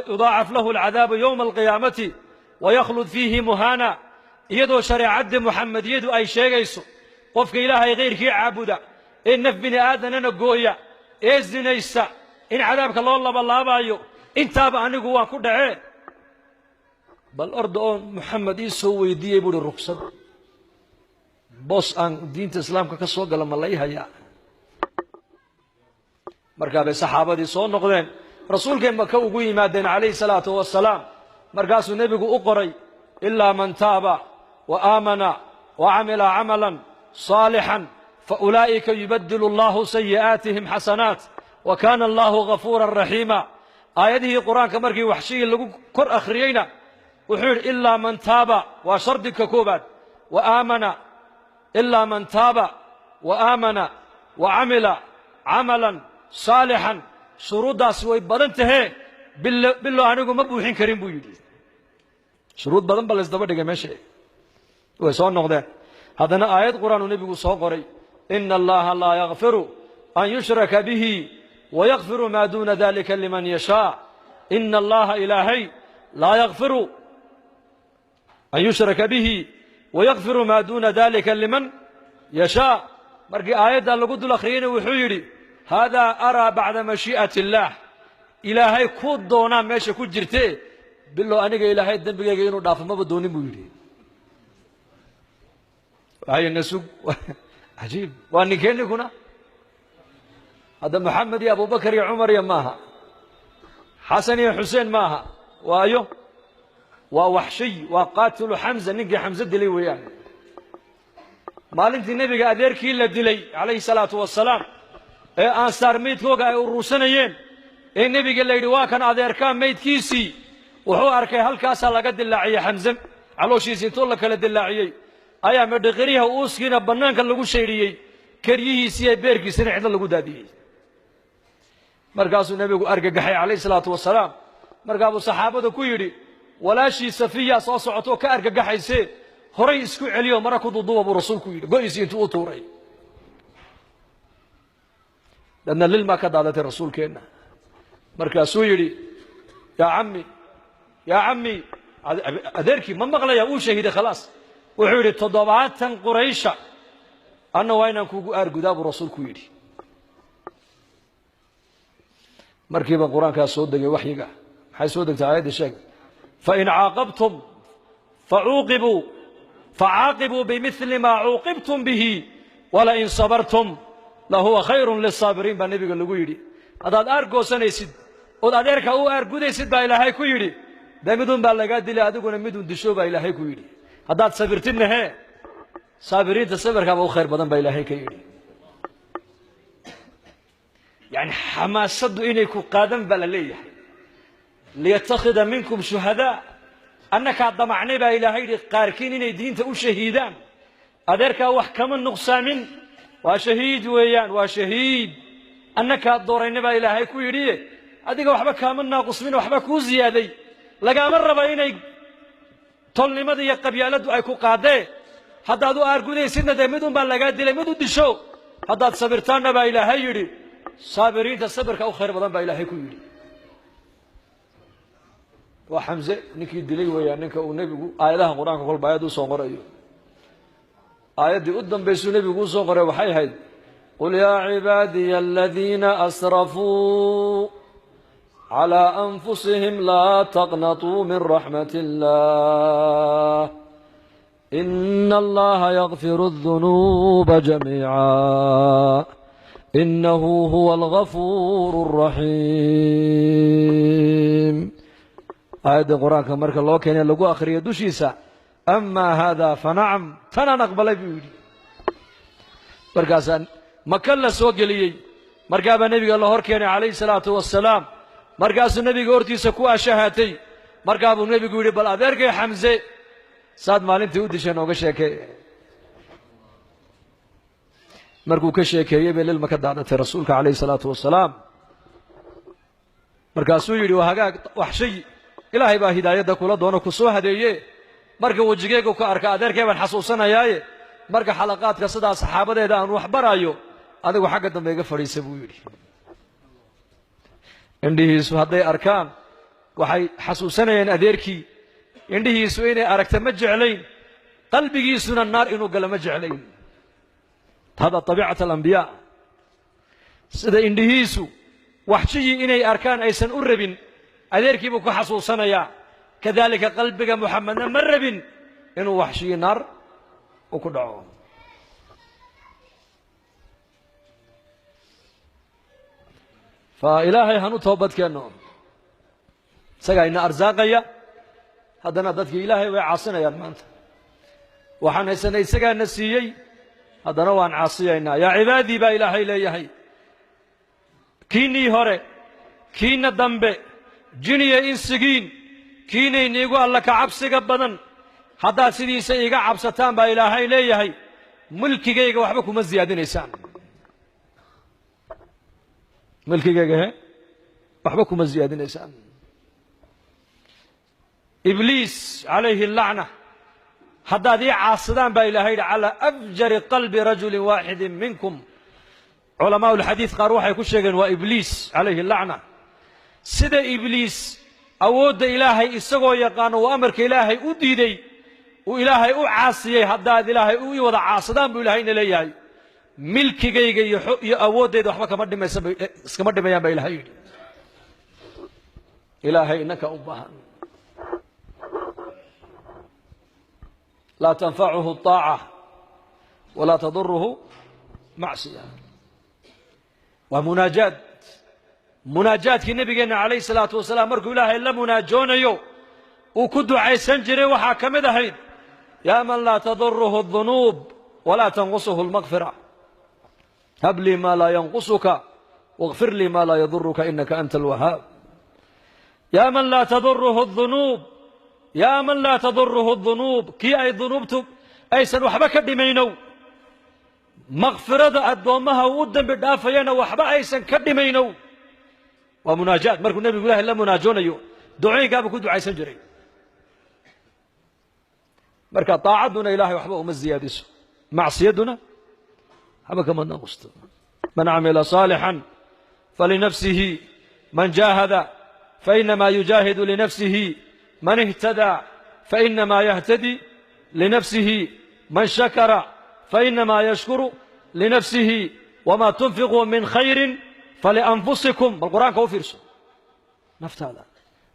يضاعف له العذاب يوم القيامة ويخلد فيه مهانا. Iyadoo shareecadda Muxamediyadu ay sheegayso qofka Ilaahay kayrkii caabuda ee naf bini aadanana gooya ee zinaysa in cadaabka loo labalaabaayo, intaaba anigu waan ku dhacee, bal orda oo Moxamed ii soo weydiiyey buuhi ruksad, boos aan diinta islaamka ka soo gala ma lay hayaa? Markaa bay saxaabadii soo noqdeen, rasuulkay Maka ugu yimaadeen calayhi salaatu wasalaam. Markaasuu nebigu u qoray: إلا من تاب وآمن وعمل عملا صالحا. Fa ulaa'ika yubadilu allahu sayi'aatihim xasanaat wa kaana allahu ghafuuran raxiima. Aayadihii qur-aanka markii waxshigii lagu kor akhriyeyna wuxuu yidhi ilaa man taaba, waa shardiga koobaad, wa aamana, ilaa man taaba wa aamana wa camila camalan saalixan. Shuruuddaasi way badan tahee, bilo anigu ma buuxin karin buu yidhi. Shuruud badan ba laysdaba dhigay meesha. Way soo noqdeen. Haddana aayad qur-aanuu nebigu soo qoray, ina allaha laa yakfiru an yushraka bihi wayakfiru maa duuna dalika liman yashaa. Ina allaha ilaahay laa yakfiru an yushraka bihi wayakfiru maa duuna dalika liman yashaa. Markii aayaddaa lagu dul akhriyeyna wuxuu yidhi haadaa araa bacda mashii'ati illaah, ilaahay ku doonaa meesha ku jirtee, bilow aniga ilaahay dembigayga inuu dhaafo maba doonin buu yidhi. Waxayna sug cajiib, waa ninkee ninkuna hadda Maxamed iyo Abubakar iyo Cumar iyo maaha, Xasan iyo Xuseen maaha, waayo waa Waxshiy, waa qaatilu Xamza, ninkii Xamse dilay weeyaan. Maalintii nebiga adeerkii la dilay calayhi salaatu wasalaam ee ansaar meydkooga ay urursanayeen ee nebiga la yidhi waa kan adeerkaa meydkiisii, wuxuu arkay halkaasaa laga dilaaciyey Xamse, calooshiisii intuu la kala dilaaciyey ayaa medhiqiryaha uuskiina bannaanka lagu shaydhiyey, keryihiisii iyo beerkiisina cidlo lagu daadiyey. Markaasuu nebigu argagaxay calayhi salaatu wasalaam. Markaabuu saxaabada ku yidhi walaashii Safiya soo socotoo ka argagaxaysee horay isku celiyo mara ku duuduuba buu rasuulku yidhi, go'isii intuu u tuuray. Dadna lilmaa ka daadatay rasuulkeenna. Markaasuu yidhi yaa cammi, yaa cammi, adeerkii ma maqlaya, uu shahiiday khalaas. Wuxuu yidhi 70 Quraysha anna waa inaan kugu aargudaa buu rasuulku yidhi. Markiiba qur-aankaa soo degay waxyiga. Maxay soo degtay aayaddii? Sheeg. Fain caaqabtum facuuqibuu facaaqibuu bimili maa cuuqibtum bihi walain sabartum lahuwa khayrun lisaabiriin baa nebiga lagu yidhi. Haddaad aargoosanaysid ood adeerka u aargudaysid baa ilaahay ku yidhi, dee midun baa lagaa dilay, adiguna midun disho baa ilaahay ku yidhi. Haddaad sabirtidna hee, saabiriinta sabirkaaba u khayr badan baa ilaahay ka yidhi. Yani xamaasaddu inay ku qaadan baa la leeyahay. Liyatakhida minkum shuhadaa, annakaa damacnay baa ilaahay yidhi qaarkiin inay diinta u shahiidaan. Adeerkaa wax kama nuqsaamin, waa shahiid weeyaan, waa shahiid, annakaa doorayna baa ilaahay ku yidhi, adiga waxba kaama naaqusmin, waxba kuu ziyaaday. Lagaama raba inay tolnimada iyo qabyaaladdu ay ku qaadee. Haddaad u aargudaysidna dee mid un baa lagaa dilay, mid u disho. Haddaad sabirtaanna baa ilaahay yidhi saabiriinta sabirka u khayr badan baa ilaahay ku yidhi. Waa Xamse ninkii dilay weeyaan, ninka uu nebigu aayadaha qur-aanka kolba aayad u soo qorayo. Aayaddii u dambaysuu nebigu u soo qoray waxay ahayd qul yaa cibaadiya aladiina asrafuu calaa anfusihim laa taqnatuu min raxmat illah ina allaha yakfiru adunuuba jamiica inahu huwa algafuuru alraxiim. Aayaddii qur-aanka marka loo keenay lagu akhriyo dushiisa, amaa haadaa fanacam, tanaan aqbalay buu yidhi. Markaasaa Maka la soo geliyey, markaabaa nebiga la hor keenay calayhi salaatu wasalaam. Markaasuu nebiga hortiisa ku ashahaatay. Markaabuu nebigu yidhi bal adeerkay Xamse saad maalintii u dishay nooga sheekee. Markuu ka sheekeeyey bay lilma ka daadatay rasuulka calayhi salaatu wasalaam. Markaasuu yidhi waa hagaag Waxshay, ilaahay baa hidaayadda kula doono ku soo hadeeye. Marka wejigeygu ka arka adeerkay baan xasuusanayaaye, marka xalaqaadka sidaa saxaabadeeda aan wax baraayo adigu xagga dambe iga fadhiisa buu yidhi. Indhihiisu hadday arkaan waxay xasuusanayeen adeerkii, indhihiisu inay aragta ma jeclayn, qalbigiisuna naar inuu galo ma jeclayn. Hada tabiicat alambiyaa. Sida indhihiisu waxshiyii inay arkaan aysan u rabin, adeerkiibuu ku xasuusanayaa. Kadalika qalbiga Muxamedna ma rabin inuu waxshiyi naar u ku dhaco. Fa ilaahay hanu toobadkeenno, isagaa ina arsaaqaya. Haddana dadkii ilaahay way caasinayaan. Maanta waxaan haysanay isagaana siiyey, Haddana waan caasiyaynaa. Yaa cibaadii baa Ilaahay leeyahay, kiinnii hore, kiinna dambe, jiniya insigiin, kiinayniigu alla ka cabsiga badan, haddaad sidiisa iiga cabsataan baa Ilaahay leeyahay, mulkigayga waxba kuma siyaadinaysaan. Mulkigayga he waxba kuma siyaadinaysaan. Ibliis calayhi allacna, haddaad ii caasidaan baa Ilahay yidhi, calaa afjari qalbi rajulin waaxidin minkum. Culamaa'u alxadiid qaar waxay ku sheegeen waa Ibliis calayhi allacna. Sida Ibliis awoodda Ilaahay isagoo yaqaano uu amarka Ilaahay u diiday, uu Ilaahay u caasiyey, haddaad Ilaahay u wada caasadaan buu Ilaahayna leeyahay, milkigayga iyo awooddayda waxba kama dhimaysan, iskama dhimayaan baa Ilahay yidhi. Ilaahay innaka u baahan. Laa tanfacuhu طaaca walaa taduruhu macsiya. Waa munaajaad. Munaajaadkii Nebigeenna calayhi salaatu wasalaam markuu Ilaahay la munaajoonayo uu ku ducaysan jiray waxaa ka mid ahayd: yaa man laa taduruhu الdunuub walaa tanqusuhu اlmaqfira, hab lii maa laa yanqusuka واغfir lii maa laa yaduruka inaka anta alwahaab. Yaa man laa taduruhu الdunuub, yaa man laa taduruhu dunuub, kii ay dunuubtu aysan waxba ka dhimaynow, makfirada addoommaha uu u dembi dhaafayana waxba aysan ka dhimaynow. Waa munaajaad. Markuu Nebigu Ilahay la munaajoonayo ducooyinkaabuu ku ducaysan jiray. Marka taacadduna Ilahay waxba uma ziyaadiso, macsiyadduna waxba kama naqusto. Man camila saalixan falinafsihi, man jaahada fainamaa yujaahidu linafsihi, man ihtadaa fainamaa yahtadi linafsihi, man shakara fainamaa yashkuru linafsihi, wamaa tunfiquu min khayrin falianfusikum. Bal Qur-aanka u fiirso. Naftaada,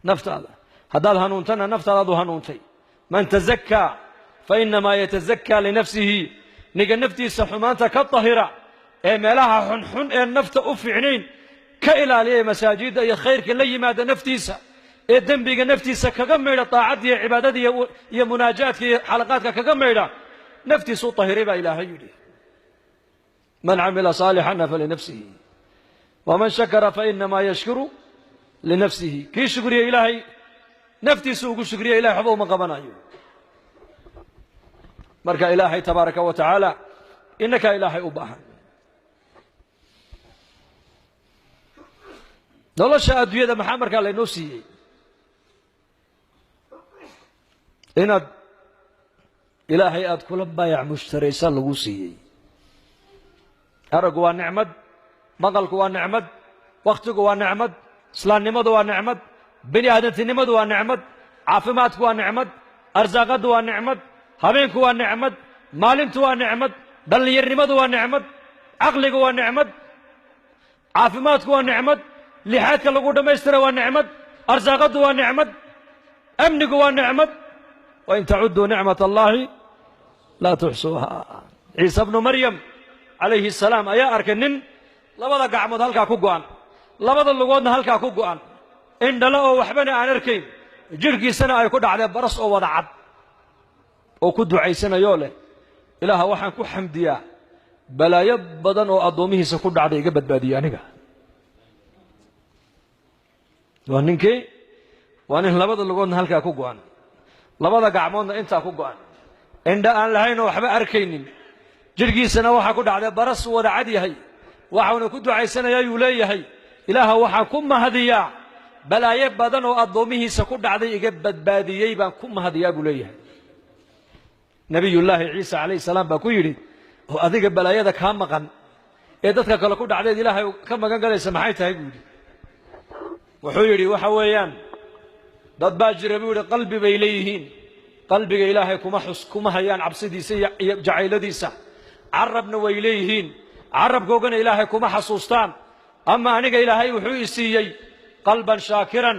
naftaada haddaad hanuuntana naftaadaad u hanuuntay. Man tazakaa fainamaa yatazakaa linafsihi, ninka naftiisa xumaanta ka tahira ee meelaha xunxun ee nafta u fiicnayn ka ilaaliya, masaajidda iyo khayrka la yimaada naftiisa, ee dembiga naftiisa kaga maydha, taacadda iyo cibaadada iyo munaajaadka iyo xalaqaadka kaga maydha, naftiisa u tahiray baa Ilaahay yidhi. Man camila saalixana falinafsihi, waman shakara fainamaa yashkuru linafsihi. Kii shukriya Ilaahay naftiisa ugu shukriya, Ilahay waxba uma qabanayo. Marka Ilaahay tabaaraka wa tacaala inakaa Ilaahay u baahan. Nolosha adduunyada maxaa markaa laynoo siiyey? Inaad Ilaahay aad kula baayac mushtaraysa lagu siiyey. Araggu waa nicmad, maqalku waa nicmad, wakhtigu waa nicmad, islaamnimadu waa nicmad, bini aadantinimadu waa nicmad, caafimaadku waa nicmad, arsaaqaddu waa nicmad, habeenku waa nicmad, maalintu waa nicmad, dhallinyarnimadu waa nicmad, caqligu waa nicmad, caafimaadku waa nicmad, lixaadka lagu dhammaystira waa nicmad, arsaaqaddu waa nicmad, amnigu waa nicmad. Wain tacudduu nicmat allahi laa tuxsuuha. Ciise bnu Maryam calayhi asalaam ayaa arkay nin labada gacmood halkaa ku go'an, labada lugoodna halkaa ku go'an, indhale oo waxbana aan arkayn, jidhkiisana ay ku dhacdeen baras oo wada cad, oo ku ducaysanayoo leh: Ilaaha waxaan ku xamdiyaa balaayo badan oo addoomihiisa ku dhacday iga badbaadiyey aniga. Waa ninkii, waa nin labada lugoodna halkaa ku go'an, labada gacmoodna intaa ku go'an, indha aan lahaynoo waxba arkaynin, jidhkiisana waxaa ku dhacday baras wada cad yahay, waxauna ku ducaysanayaa yuu leeyahay: Ilaaha waxaan ku mahadiyaa balaayo badan oo addoomihiisa ku dhacday iga badbaadiyey baan ku mahadiyaa buu leeyahay. Nabiyullaahi Ciisa calayhi salaam baa ku yidhi: oo adiga balaayada kaa maqan ee dadka kale ku dhacdeed Ilaahay ka magan galaysa maxay tahay? buu yidhi. Wuxuu yidhi: waxa weeyaan dad baa jira buu yidhi, qalbi bay leeyihiin, qalbiga Ilaahay kuma xus kuma hayaan cabsidiisa iyo jacayladiisa, carabna way leeyihiin, carabkoogana Ilaahay kuma xasuustaan. Ama aniga Ilaahay wuxuu i siiyey qalban shaakiran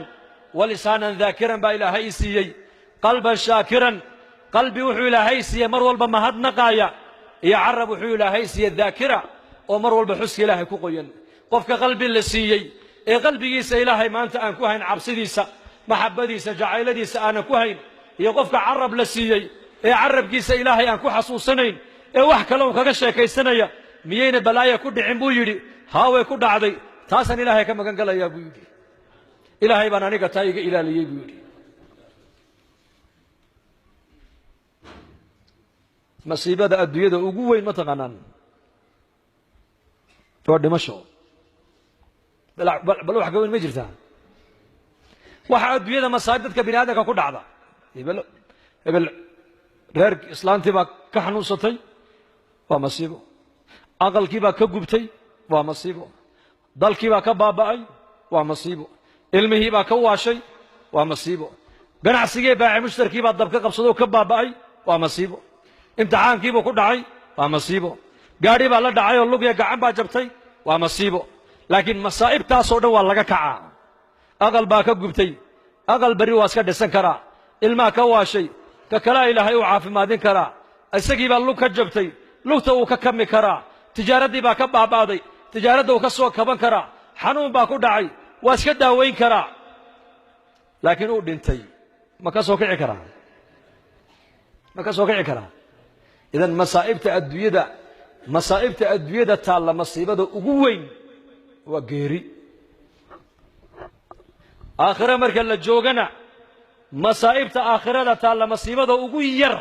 wa lisaanan daakiran baa Ilaahay i siiyey. Qalban shaakiran, qalbi wuxuu Ilaahay siiyey mar walba mahadnaqaaya, iyo carab wuxuu Ilaahay siiyey daakira oo mar walba xuska Ilaahay ku qoyan. Qofka qalbi la siiyey ee qalbigiisa Ilaahay maanta aan ku hayn cabsidiisa, maxabadiisa, jacayladiisa aanan ku hayn, iyo qofka carab la siiyey ee carabkiisa Ilaahay aan ku xasuusanayn, Ee wax kale uun kaga sheekaysanaya, miyayna balaaya ku dhicin buu yidhi? Haa, way ku dhacday. Taasaan Ilaahay ka magan galayaa buu yidhi. Ilaahay baan aniga taa iga ilaaliyey buu yidhi. Masiibada adduunyada ugu weyn ma taqaanaan? Waa dhimasho. Bal wax ka weyn ma jirtaa? Waxa adduunyada masaa'ib dadka bini aadamka ku dhacda, hebel hebel reer islaantii baa ka xanuunsatay, waa masiibo. Aqalkii baa ka gubtay, waa masiibo. Dalkii baa ka baaba'ay, waa masiibo. Ilmihii baa ka waashay, waa masiibo. Ganacsigii baaci mushtarkii baa dab ka qabsadoo ka baaba'ay, waa masiibo. Imtixaankiibuu ku dhacay, waa masiibo. Gaadhi baa la dhacay oo lugya gacan baa jabtay, waa masiibo. Laakiin masaa'ibtaasoo dhan waa laga kacaa. Aqal baa ka gubtay, aqal berri waa iska dhisan karaa. Ilmaha ka waashay, ka kalaa Ilaahay u caafimaadin karaa. Isagii baa lug ka jabtay, lugta uu ka kami karaa. Tijaaraddii baa ka baaba'day, tijaaradda uu ka soo kaban karaa. Xanuun baa ku dhacay, waa iska daawayn karaa. Laakiin uu dhintay, ma ka soo kici karaa? Ma ka soo kici karaa? Idan masaa'ibta adduunyada, masaa'ibta adduunyada taalla, masiibada ugu weyn waa geeri. Aakhire marka la joogana, masaa'ibta aakhirada taalla masiibada ugu yar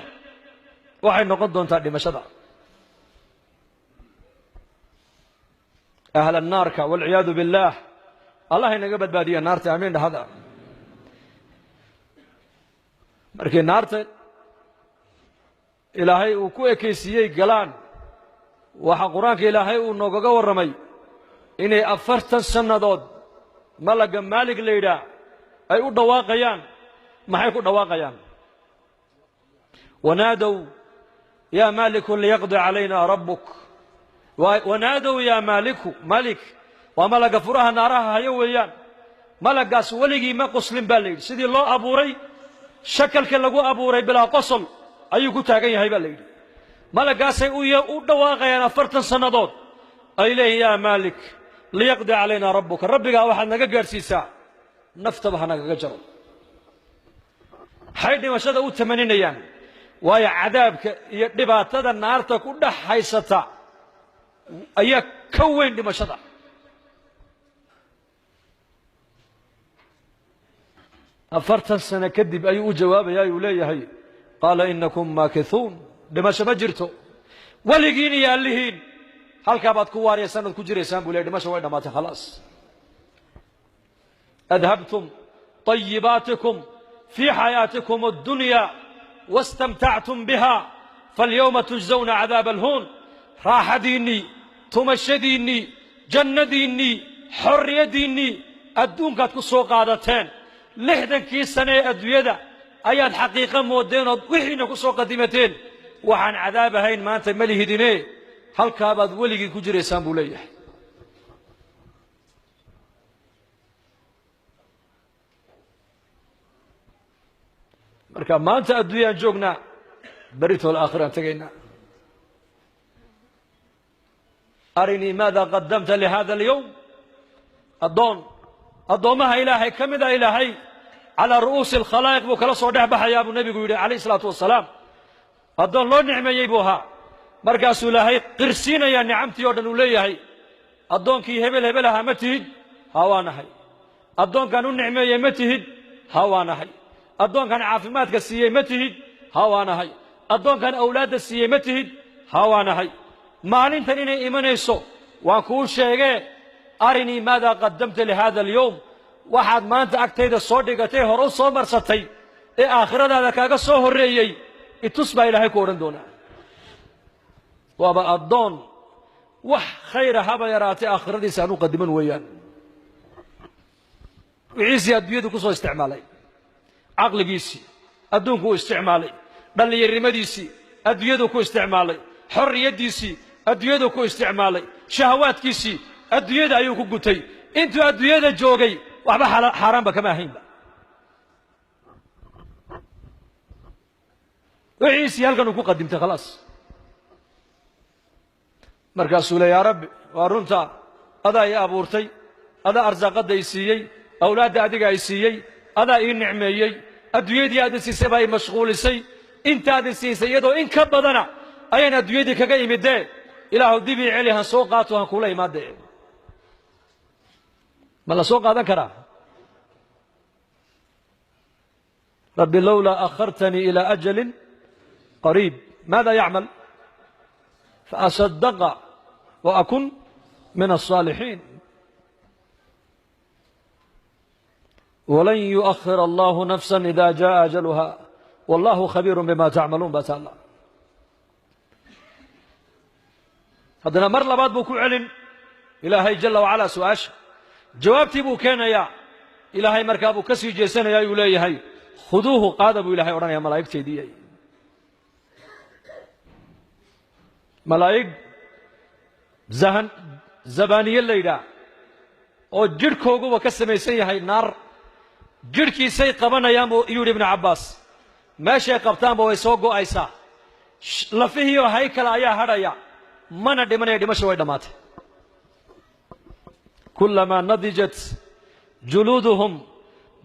waxay noqon doontaa dhimashada. Ahla naarka, walciyaadu billaah, Allah inaga badbaadiya naarta, amiin dhahada. Markii naarta Ilaahay uu ku ekaysiiyey galaan, waxaa Qur-aanka Ilaahay uu noogaga warramay inay 40 sannadood malagga Maalig la yidhaah ay u dhawaaqayaan. Maxay ku dhawaaqayaan? Wanaadow yaa maaliku liyaqdi calayna rabbuk. Wanaadow yaa maaliku. Malik waa malagga furaha naaraha hayo weeyaan. Malaggaas weligii ma qoslin baa la yidhi. Sidii loo abuuray, shakalka lagu abuuray, bilaa qosol ayuu ku taagan yahay baa la yidhi. Malaggaasay u dhawaaqayaan 40 sannadood, ay leeyihin: yaa Maalik liyaqdi calayna rabbuka, rabbigaa waxaad naga gaadhsiisaa naftaba ha nagaga jaro. Maxay dhimashada u tamaninayaan? Waayo cadaabka iyo dhibaatada naarta ku dhex haysata ayaa ka weyn dhimashada. 40 sano kadib ayuu u jawaabayaa, uu leeyahay: qaala inakum maakithuun, dhimasho ma jirto, weligiin iyo allihiin halkaa baad ku waariyaysaan ood ku jiraysaan buu ley. Dhimasho way dhammaatay, khalaas. Adhabtum طayibaatikum fii xayaatikum addunya wastamtactum biha falyawma tujzawna cadaaba alhuun. Raaxadiinnii, tumashadiinnii, jannadiinnii, xorriyaddiinnii adduunkaad ku soo qaadateen, 60kii sane ee adduunyada ayaad xaqiiqo moodeen ood wixiina ku soo qadimateen. Waxaan cadaab ahayn maanta ma lihidine, halkaabaad weligii ku jiraysaan buu leeyahay. Marka maanta adduunyaan joognaa, beritool aakhiraan tegaynaa. Arinii maada qadamta lihada alyowm. Addoon addoommaha Ilaahay ka mid a, Ilaahay calaa ru'uusi alkhalaa'iq buu kala soo dhex baxayaa buu nebigu yidhi calayh isalaatu wasalaam. Addoon loo nicmeeyey buu ahaa. Markaasuu Ilaahay qirsiinayaa nicamtii o dhan, uu leeyahay: addoonkii hebel hebel ahaa ma tihid? Ha, waa nahay. Addoonkan u nicmeeyey ma tihid? Ha, waa nahay. Addoonkan caafimaadka siiyey ma tihid? Ha, waa nahay. Addoonkan awlaadda siiyey ma tihid? Ha, waa nahay. Maalintan inay imanayso waan kuu sheegee, arinii maada qadamta lihada alyowm. Waxaad maanta agtayda soo dhigatay, hore u soo marsatay ee aakhiradaada kaaga soo horreeyey itus baa Ilaahay ku odhan doonaa. Waaba addoon wax khayra haba yaraatay aakhiradiisa aan u qadiman weeyaan. Wixiisii adduunyadu ku soo isticmaalay, caqligiisii adduunku u isticmaalay, dhallinyarnimadiisii adduunyadu ku isticmaalay, xorriyaddiisii adduunyadu ku isticmaalay, shahawaadkiisii adduunyada ayuu ku gutay. Intuu adduunyada joogay waxba xaaraanba kama ahaynba. Wixiisii halkan uu ku qadimtay, khalaas. Markaasuu le: yaa Rabbi, waa runta, adaa ii abuurtay, adaa arsaaqadda i siiyey, awlaadda adiga i siiyey, adaa ii nicmeeyey, adduunyadii aad i siisay baa i mashquulisay, intaad i siisay iyadoo in ka badana Ayaan adduunyadii kaga imidee, ilaahu dib ii celi, han soo qaato, han kula imaadee. Ma la soo qaadan karaa? Rabbi lowlaa akhartanii ilaa ajalin qariib. Maada yacmal? Faasadaqa wa akun min alsaalixiin. Walan yu'akhir allahu nafsa ida jaءa ajaluha wallahu khabiiru bima tacmaluun baa taalla. Haddana mar labaad buu ku celin Ilaahay jala wacalaa su-aasha, jawaabtii buu keenayaa. Ilaahay markaa buu ka sii jeesanayaa, yuu leeyahay khuduuhu, qaada buu Ilahay odhanaya malaa'igteedii. Malaa'ig zahan zabaaniye la yidhaah oo jidhkooguba ka samaysan yahay naar, jidhkiisay qabanayaan buu yidhi Ibnu Cabbaas. Meeshay qabtaanba way soo go'aysaa, lafihiioo haykala ayaa hadhaya, mana dhimanaya, dhimasho way dhammaatay. Kulamaa nadijat juluuduhum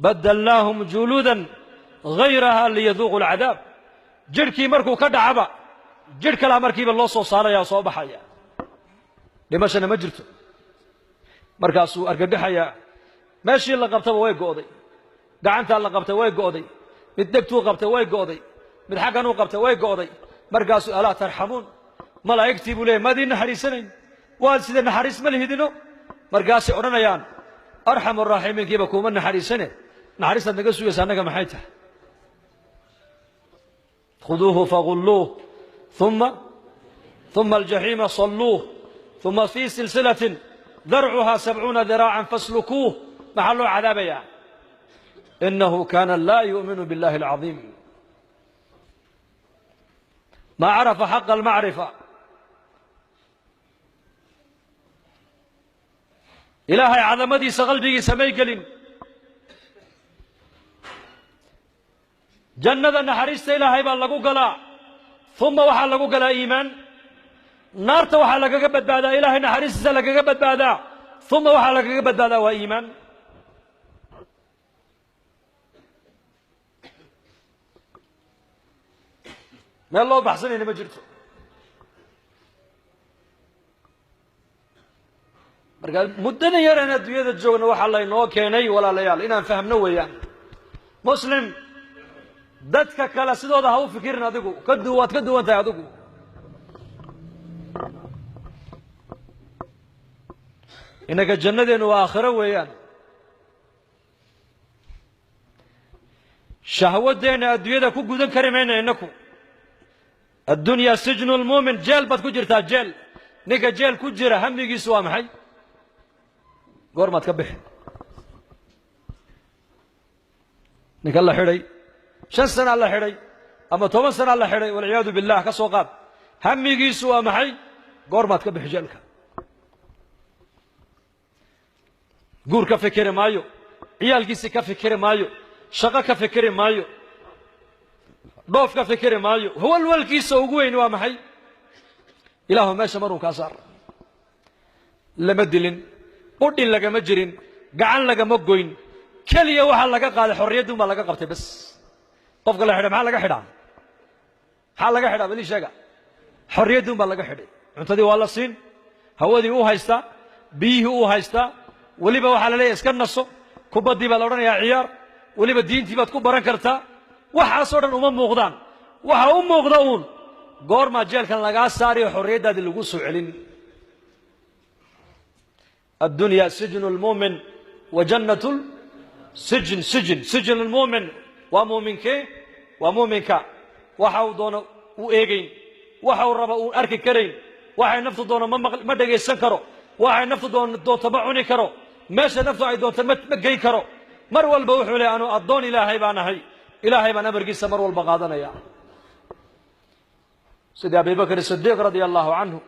badalnaahum juluudan hayraha liyaduuquu alcadaab. Jidhkii markuu ka dhacaba jidh kalaa markiiba loo soo saaraya oo soo baxaya, dhimashana ma jirto. Markaasuu argagaxayaa, meeshii la qabtaba way go'day, gacantaa la qabtay way go'day, mid dhegtuu qabtay way go'day, mid xagganuu qabtay way go'day. Markaasuu alaa tarxamuun, malaa'igtii buu leeyay, maad ii naxariisanayn? Waad sida naxariis ma lihidino? Markaasay odhanayaan arxamu raaximiinkiiba kuuma naxariisane, naxariistaad naga sugaysa annaga maxay tahay? Khuduuhu fagulluuh uma aljaxiima salluuh uma fii silsilatin darcuhaa 70 diraacan faslukuuh. Maxaa loo cadaabayaa? Inahu kaana laa yu'minu biاllahi alcadiim, maa carafa xaqa almacrifa. Ilaahay cadamadiisa qalbigiisa may gelin. Jannada naxariista Ilaahay baa lagu galaa, uma waxaa lagu galaa iimaan. Naarta waxaa lagaga badbaadaa Ilaahay naxariistiisa lagaga badbaadaa, uma waxaa lagaga badbaadaa waa iimaan. Meel loo baxsanayna ma jirto. Marka muddadan yaraan adduunyada joogna waxaa laynoo keenay walaalayaal inaan fahmno weeyaan. Muslim, dadka kale sidooda ha u fikirin, adigu waad ka duwan tahay adigu. Innaka jannadeennu waa aakhiro weeyaan. Shahwadeenna adduunyada ku gudan kari mayna innaku. Addunyaa sijnu lmuumin, jeel baad ku jirtaa, jeel. Ninka jeel ku jira hamigiisu waa maxay? Goormaad ka bixi? Ninka la xidhay 5 sanaa la xidhay ama 10 sanaa la xidhay, walciyaadu billah, ka soo qaad, hamigiisu waa maxay? Goormaad ka bixi jeelka? Guur ka fikiri maayo, ciyaalkiisi ka fikiri maayo, shaqo ka fikiri maayo, dhoof ka fikiri maayo. Walwalkiisa ugu weyn waa maxay? Ilaahu meesha maruu kaa saar. Lama dilin, qudhin lagama jirin, gacan lagama goyn, keliya waxaa laga qaaday xorriyaddun baa laga qabtay bas. Qofka la xidhay maxaa laga xidhaa? Maxaa laga xidhaa? Bal ii sheega. Xorriyaddun baa laga xidhay. Cuntadii waa la siin, hawadii uu haystaa, biyihii uu haystaa, weliba waxaa la leeyahay iska naso, kubaddii baa la odhanayaa ciyaar, weliba diintii baad ku baran kartaa. Waxaasoo dhan uma muuqdaan. Waxa u muuqda uun goormaa jeelkan lagaa saariyo xorriyaddaadii lagu soo celin. Addunya sijnu lmuumin wa jannatu sijn. Sijn, sijn lmuumin waa muuminkee? Waa muuminka waxa uu doono u eegayn, waxa uu raba uu arki karayn, waxay naftu doono ma dhegaysan karo, waxay naftu doonto ma cuni karo, meesha naftu ay doonto ma geyn karo. Mar walba wuxuu leey anuu addoon Ilaahay baan ahay, Ilaahay baan amarkiisa mar walba qaadanaya. Sidii Abibakr Sidiiq radia allahu canhu,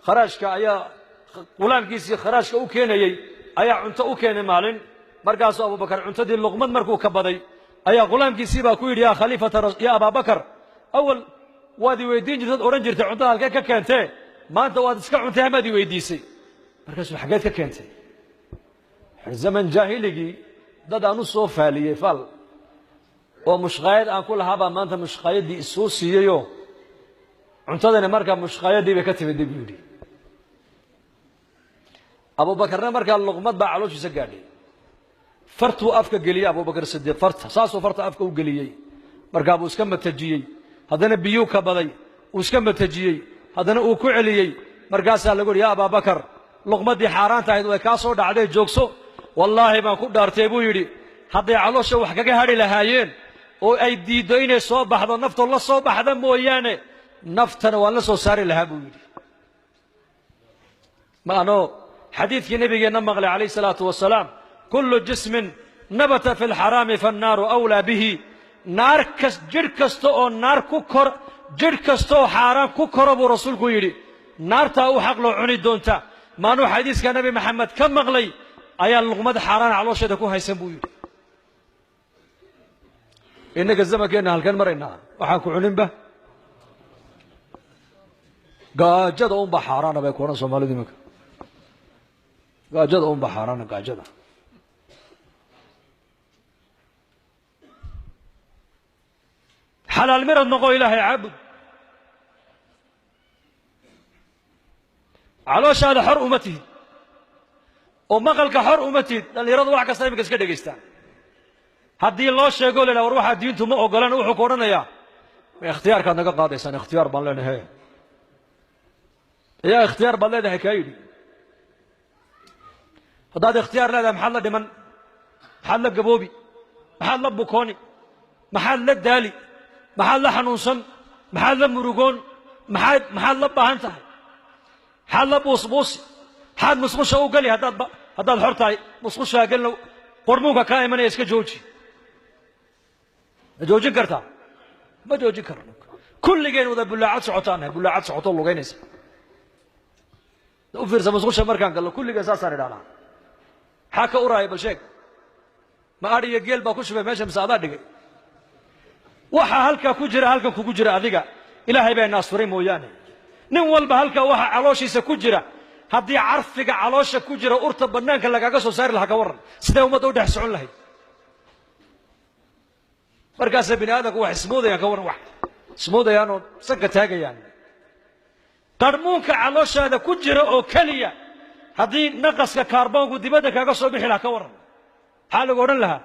kharaashka ayaa qulaamkiisii kharaashka u keenayey ayaa cunto u keenay maalin. Markaasuu Abubakar cuntadii luqmad markuu ka baday ayaa qulaamkiisii baa ku yidhi, yaa khaliifata, yaa Abaabakar, awal waad i weydiin jirtad odhan jirtay cuntada halkee ka keentee, maanta waad iska cuntay hamaad i weydiisay. Markaasuu xaggeed ka keentay? Zaman jaahiligii dad aan u soo faaliyey faal oo mushqaayad aan ku lahaa baa maanta mushqaayaddii isoo siiyeyoo Cuntadani markaa mushqaayadii bay ka timid buu yidhi. Abuubakarna markaa luqmad baa calooshiisa gaadhay. Fartuu afka geliyey Abubakar Sidiiq, farta saasuu farta afka u geliyey. Markaa buu iska matajiyey, haddana biyuu ka baday, uu iska matajiyey, haddana uu ku celiyey. Markaasaa lagu yidhi, yaa Abaabakar, luqmaddii xaaraanta ahayd way kaa soo dhacday, joogso. Wallaahi baan ku dhaartay buu yidhi, hadday caloosha wax kaga hadhi lahaayeen oo ay diiddo inay soo baxdo, naftoo la soo baxda mooyaane, naftana waan la soo saari lahaa buu yidhi. Ma anoo xadiidkii nabigeenna maqlay calayhi salaatu wasalaam, kullu jismin nabata fi lxaraami fannaaru awlaa bihi. Naar kas, jidh kasta oo naar ku kor, jidh kasta oo xaaraan ku koro buu rasuulku yidhi, naartaa u xaq loo cuni doonta. Maanuu xadiiska Nebi Maxamed ka maqlay ayaa luqmad xaaraan caloosheeda ku haysan buu yidhi. Innaga zamankeenna halkan maraynaa, waxaan ku cuninba gaajada unbaa xaaraana bay ku odhan Soomaalidu iminka. Gaajada unbaa xaaraana, gaajada. Xalaal mirad noqo, Ilaahay caabud, calooshaada xor uma tihid oo maqalka xor uma tihid. Dhallinyaradu wax kasta iminka iska dhegaystaan. Haddii loo sheego la yidhaha war waxaa diintu ma ogolan, wuxuu ku odhanayaa ma ikhtiyaarkaad naga qaadaysaan? Ikhtiyaar baan leenahay. Yaa ikhtiyaar baad leedahay kaa yidhi? Haddaad ikhtiyaar leedahay, maxaad la dhiman? Maxaad la gaboobi? Maxaad la bukooni? Maxaad la daali? Maxaad la xanuunsan? Maxaad la murugoon? Maxaad la baahan tahay? Maxaad la buusbuusi? Maxaad musqusha u geli? Haddaad xor tahay musqushaa gelina, qormuunka kaa imanaya iska jooji. Ma joojin kartaa? Ma joojin karno. Kulligeen wada bullaacad socotaan nahay, bullaacad socotoo lugaynaysa. U fiirsa, musqusha markaan gallo kulligeen saasaan idhahnaa. Maxaa ka uraaya? Bal sheeg. Ma adhi iyo geel baa ku shubay meesha mise adaa dhigay? Waxaa halkaa ku jira halkan kugu jira adiga Ilaahay baa ina asturay mooyaane. Nin walba halkaa waxa calooshiisa ku jira, haddii carfiga caloosha ku jira urta bannaanka lagaaga soo saari lahaa, ka warran sidee ummadda u dhex socon lahayd? Markaasa bini aadamku wax ismoodayaan, ka warran, wax ismoodayaan oo sanka taagayaan. Qarmuunka calooshaada ku jira oo keliya haddii naqaska kaarboonku dibadda kaaga soo bixi lahaa, ka warran, maxaa lagu odhan lahaa?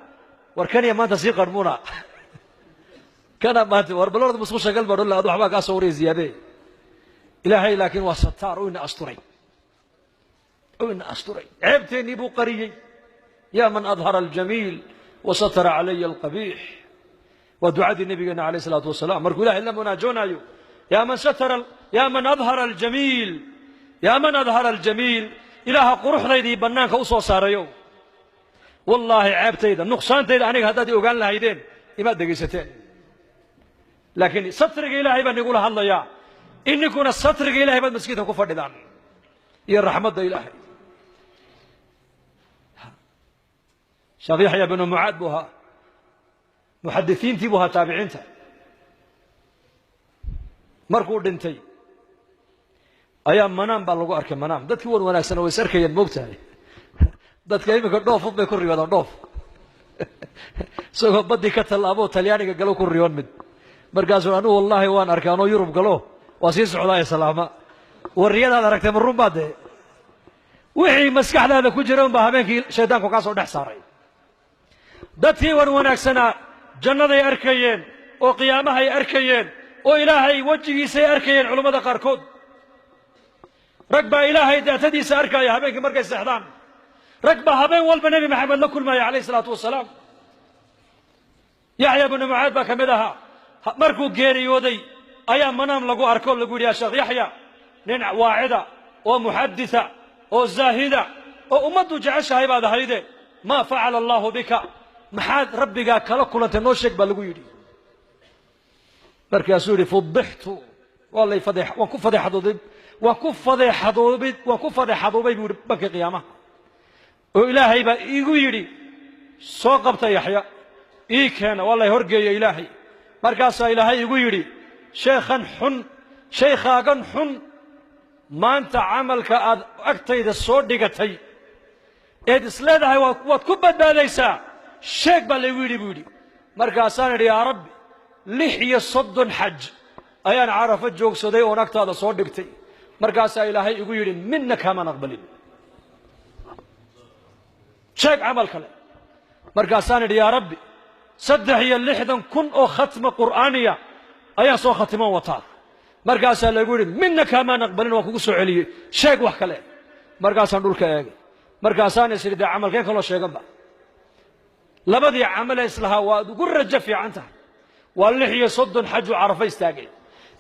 War kaniya maanta sii qarmuuna kana maanta, war balorda musqusha gal baa odhan lahaa, adu waxbaa kaa soo waraya ziyaadee. Ilaahay laakiin waa sataar, uu ina asturay, uu ina asturay, ceebteennii buu qariyey. Yaa man adhara aljamiil wa satara calaya alqabiix, waa ducadii nabigeena calayh isalaatu wasalaam markuu ilahay la munaajoonaayo. Yaa man satara, yaa man adhara aljamiil, yaa man adhara aljamiil, Ilaaha quruxdaydii bannaanka u soo saarayo, wallaahi ceebtayda, nuqsaantayda aniga haddaad i ogaan lahaydeen imaad dhegaysateen, laakiin satriga Ilaahay baan igula hadlayaa. Ininkuna satriga Ilahay baad maskiidka ku fadhidaan iyo raxmadda Ilaahay. Sheekh Yaxya binu Mucaad buu ahaa, muxadisiintii buu ahaa taabiciinta. Markuu dhintay ayaa manaam baa lagu arkay. Manaam dadkii wan wanaagsana way is arkayeen, moogtahay. Dadka iminka dhoofun bay ku riyoodaan. Dhoof isagoo baddii ka tallaaboo Talyaaniga galo ku riyoon mid. Markaasuu anugu wallaahi waan arkay anoo Yurub galo, waa sii socdaa salaama. Wariyadaad aragtay ma run baa dee? Wixii maskaxdaada ku jira unbaa habeenkii shaydaanku kaa soo dhex saaray. Dadkii wan wanaagsanaa jannaday arkayeen oo qiyaamahay arkayeen oo Ilaahay wejigiisay arkayeen. Culummada qaarkood, rag baa Ilaahay daatadiisa arkaya habeenkii markay seexdaan. Rag baa habeen walba Nebi Maxamed la kulmaya calayh isalaatu wasalaam. Yaxya binu Mucaad baa ka mid ahaa. Markuu geeriyooday ayaa manaam lagu arko, lagu yidhi, yaa Sheekh Yaxya, nin waacida oo muxaditha oo zaahida oo ummaddu jeceshahay baad ahayde, maa facala allaahu bika? Maxaad rabbigaa kala kulantay? Noo sheeg baa lagu yidhi. Markaasuu yidhi, fudixtu, waa lay fadeex, waan ku fadeexadoobay, waan ku fadeexadoobay, waan ku fadeexadoobay buu yidhi bankii qiyaamaha, oo Ilaahay baa iigu yidhi, soo qabta Yaxya ii keena. Waa lay horgeeya Ilaahay. Markaasaa Ilaahay igu yidhi, sheekhan xun, shaykhaagan xun, maanta camalka aad agtayda soo dhigatay eed isleedahay waad ku badbaadaysaa sheeg baa laygu yidhi buu yidhi. Markaasaan idhi, yaa Rabbi, 36 xaj Ayaan Carafo joogsaday oon agtaada soo dhigtay. Markaasaa Ilaahay igu yidhi, midna kaamaan aqbalin, sheeg camal kale. Markaasaan idhi, yaa Rabbi, 63,000 oo khatma qur'aaniya ayaan soo khatiman wataa. Markaasaa lagu yidhi, midna kaamaan aqbalin, waan kugu soo celiyey, sheeg wax kale. Markaasaan dhulka eegay, markaasaan is idhi, dee camalkeen kaloo sheeganba? Labadii camalee islahaa waad ugu rajo fiican tahay waa 36 xaju Carafa istaagay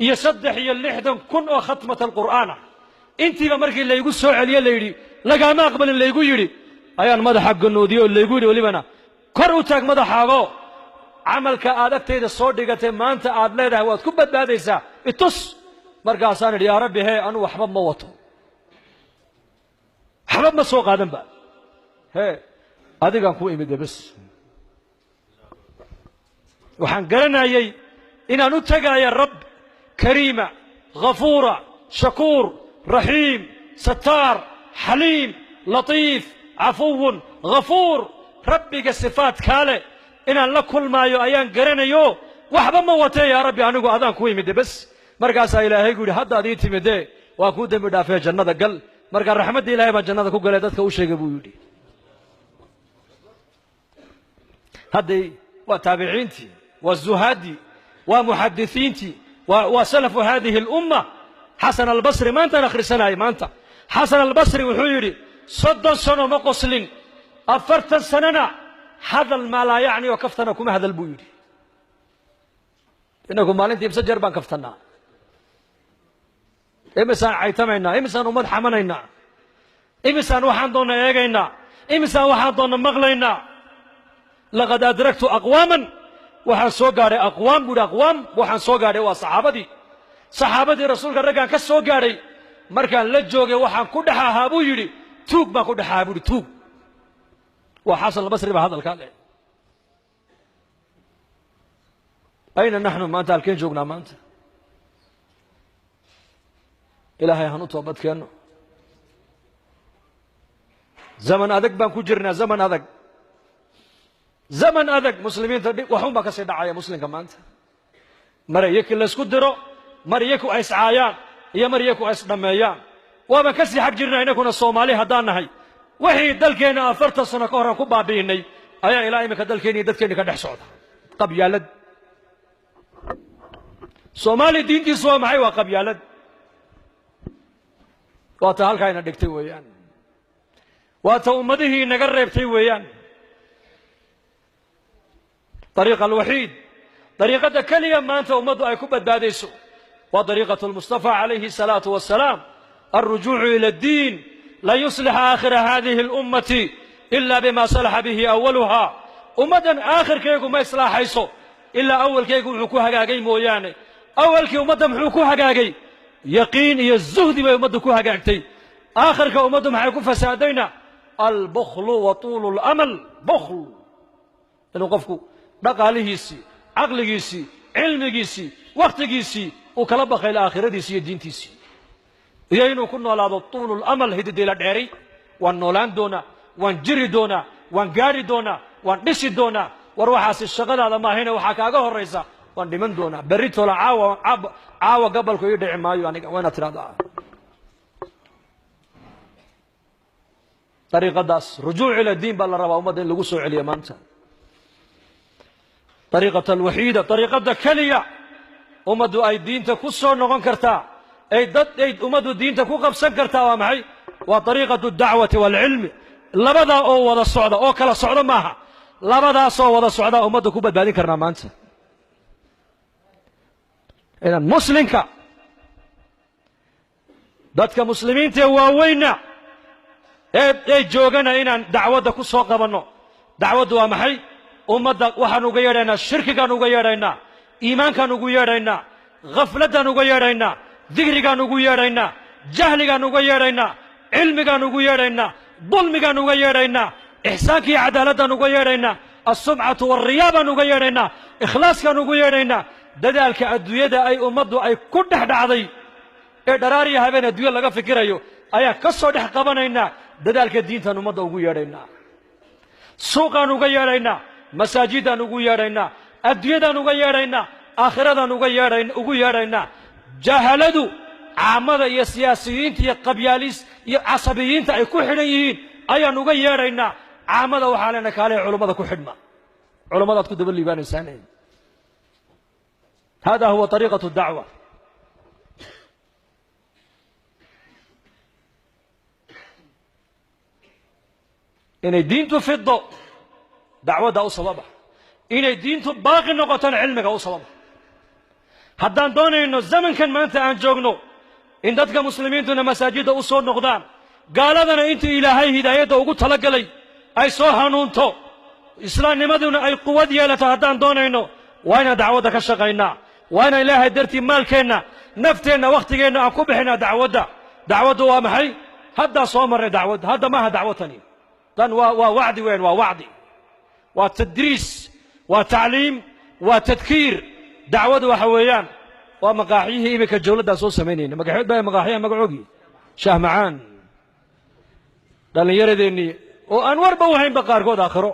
iyo 63,000 oo khatmat alqur'aan ah. Intiiba markii laygu soo celiye, la yidhi lagaama aqbalin laygu yidhi, ayaan madaxa ganoodiyey oo laygu yidhi, welibana kor u taag madaxaago, camalka aad agtayda soo dhigatay maanta aad leedahay waad ku badbaadaysaa itus. Markaasaan idhi, yaa Rabbi, hee, anu waxba ma wato, waxba ma soo qaadanba, hee, adigaan ku imide bes. Waxaan garanayey inaan u tegaayo Rabb kariima, ghafuura, shakuur, raxiim, sataar, xaliim, latiif, cafuwun ghafuur, Rabbiga sifaadkaa leh inaan la kulmaayo ayaan garanayo. Waxba ma watee, yaa Rabbi, anigu adaan ku imide bes. Markaasaa Ilaahay ku yidhi, haddaad ii timidee waa kuu dembi dhaafee, jannada gal. Markaa raxmadda Ilahay baan jannada ku galay, dadka u sheegay, buu yidhi. Hadday waa taabiciintii, waa zuhaadii, waa muxadisiintii, waa salafu hadihi alumma. Xasan Albasri maantaan akhrisanayay maanta. Xasan Albasri wuxuu yidhi, 30 sano ma qoslin, 40 sanona hadal maa laa yacni oo kaftana kuma hadal, buu yidhi. Inagu maalintii imse jeer baan kaftannaa? Imisaan caytamaynaa? Imisaan ummad xamanaynaa? Imisaan waxaan doonna eegaynaa? Imisaan waxaan doonna maqlaynaa? Laqad adraktu aqwaaman, waxaan soo gaadhay aqwaam, buu yidhi. Aqwaam waxaan soo gaadhay waa saxaabadii, saxaabadii Rasuulka raggaan ka soo gaadhay. Markaan la joogay waxaan ku dhex ahaa, buu yidhi, tuug baan ku dhex ahaa, buu yidhi, tuug. Waa Xasan Albasri baa hadalkaa leh. Ayna naxnu maanta? Halkeen joognaa maanta? Ilaahay han u toobad keenno. Zaman adag baan ku jirnaa, zaman adag, zaman adag. Muslimiinta waxun baa ka sii dhacaya muslimka maanta. Mar iyaki laysku diro, mar iyaku ay iscaayaan iyo mar iyaku ay isdhammeeyaan. Waabaan ka sii xag jirnaa inakuna Soomaali haddaan nahay. Wixii dalkeenna 40 sano ka horaan ku baabi'inay ayaa ilaa iminka dalkeenni iyo dadkeenni ka dhex socda. Qabyaalad. Soomaali diintiisu waa maxay? Waa qabyaalad. Waa ta halkaa ina dhigtay weeyaan, waa ta ummadihii inaga reebtay weeyaan. Dariiqa alwaxiid, dariiqadda keliya maanta ummaddu ay ku badbaadayso waa dariiqatu lmustafa calayhi الsalaatu wasalaam, alrujuucu ila addiin. Lan yuslixa aakhira hadihi اlummati ila bima salaxa bihi awaluha. Ummaddan aakhirkeegu ma islaaxayso ilaa awalkeygu wuxuu ku hagaagay mooyaane. Awalkii ummadda muxuu ku hagaagay? Yaqiin iyo zuhdi bay ummaddu ku hagaagtay. Aakhirka ummaddu maxay ku fasaadayna? Albuklu wa tuulu lamal. Bukhl, inuu qofku dhaqaalihiisii, caqligiisii, cilmigiisii, wakhtigiisii uu kala bakaylo aakhiradiisii iyo diintiisii, iyo inuu ku noolaado tuulu lamal, hididiila dheeri. Waan noolaan doonaa, waan jiri doonaa, waan gaadhi doonaa, waan dhisi doonaa. War waxaasi shaqadaada maahayne, waxaa kaaga horraysa waan dhiman doonaa berri tola, caawa, caawa gabalku ii dhici maayo aniga, waa inaad tidhahdaa. Dariiqadaas rujuuc ila diin baa la rabaa ummadda in lagu soo celiyo maanta. Dariiqata alwaxiida, dariiqadda keliya ummaddu ay diinta ku soo noqon kartaa, ay dad ay ummaddu diinta ku qabsan kartaa waa maxay? Waa dariiqatu dacwati waalcilmi. Labadaa oo wada socda, oo kala socda maaha, labadaasoo wada socdaa ummadda ku badbaadin karnaa maanta. Inaan muslimka, dadka muslimiinta ee waaweynna ee joogana, inaan dacwadda ku soo qabanno. Dacwaddu waa maxay? Ummadda waxaan uga yeedhaynaa shirkigaan uga yeedhaynaa, iimaankaan ugu yeedhaynaa, khafladdaan uga yeedhaynaa, dikrigaan ugu yeedhaynaa, jahligaan uga yeedhaynaa, cilmigaan ugu yeedhaynaa, dulmigaan uga yeedhaynaa, ixsaanka iyo cadaaladdan uga yeedhaynaa, alsumcatu walriyaa baan uga yeedhaynaa, ikhlaaskaan ugu yeedhaynaa. Dadaalka adduunyada ay ummaddu ay ku dhex dhacday ee dharaariya habeen adduunya laga fikirayo ayaan ka soo dhex qabanaynaa. Dadaalka diintaan ummadda ugu yeedhaynaa, suuqaan uga yeedhaynaa, masaajidaan ugu yeedhaynaa, adduunyadaan uga yeedhaynaa, Aakhiradan uga yeedhayn ugu yeedhaynaa. Jahaladu caamada iyo siyaasiyiinta iyo qabyaalis iyo casabiyiinta ay ku xidhan yihiin ayaan uga yeedhaynaa. Caamada waxaa lena kaalay culummada ku xidhma, culummadaad ku daba liibaanaysaan. Hada huwa طariiqaة dacwa. Inay diintu fido dacwadda u sababa, inay diintu baaqi noqotona cilmiga u sababa. Haddaan doonayno zamankan maanta aan joogno in dadka muslimiintuna masaajidda u soo noqdaan, gaaladana intii Ilaahay hidaayadda ugu talagalay ay soo hanuunto, islaamnimaduna ay quwad yeelato, haddaan doonayno waa inaan dacwadda ka shaqaynaa, waa inaan Ilaahay dartii maalkeenna, nafteenna, wakhtigeenna aan ku bixinaa dacwadda. Dacwaddu waa maxay? Haddaa soo marnay dacwadda. Hadda maaha dacwadtani, tan waa wacdi weyn, waa wacdi, waa tadriis, waa tacliim, waa tadkiir. Dacwadu waxa weeyaan waa maqaaxyihii iminka jawladdaan soo samaynayna. Magaxood baa maqaaxyaha magacoogii shaah macaan. Dhallinyaradeennii oo aan warba u haynba qaarkood aakhiro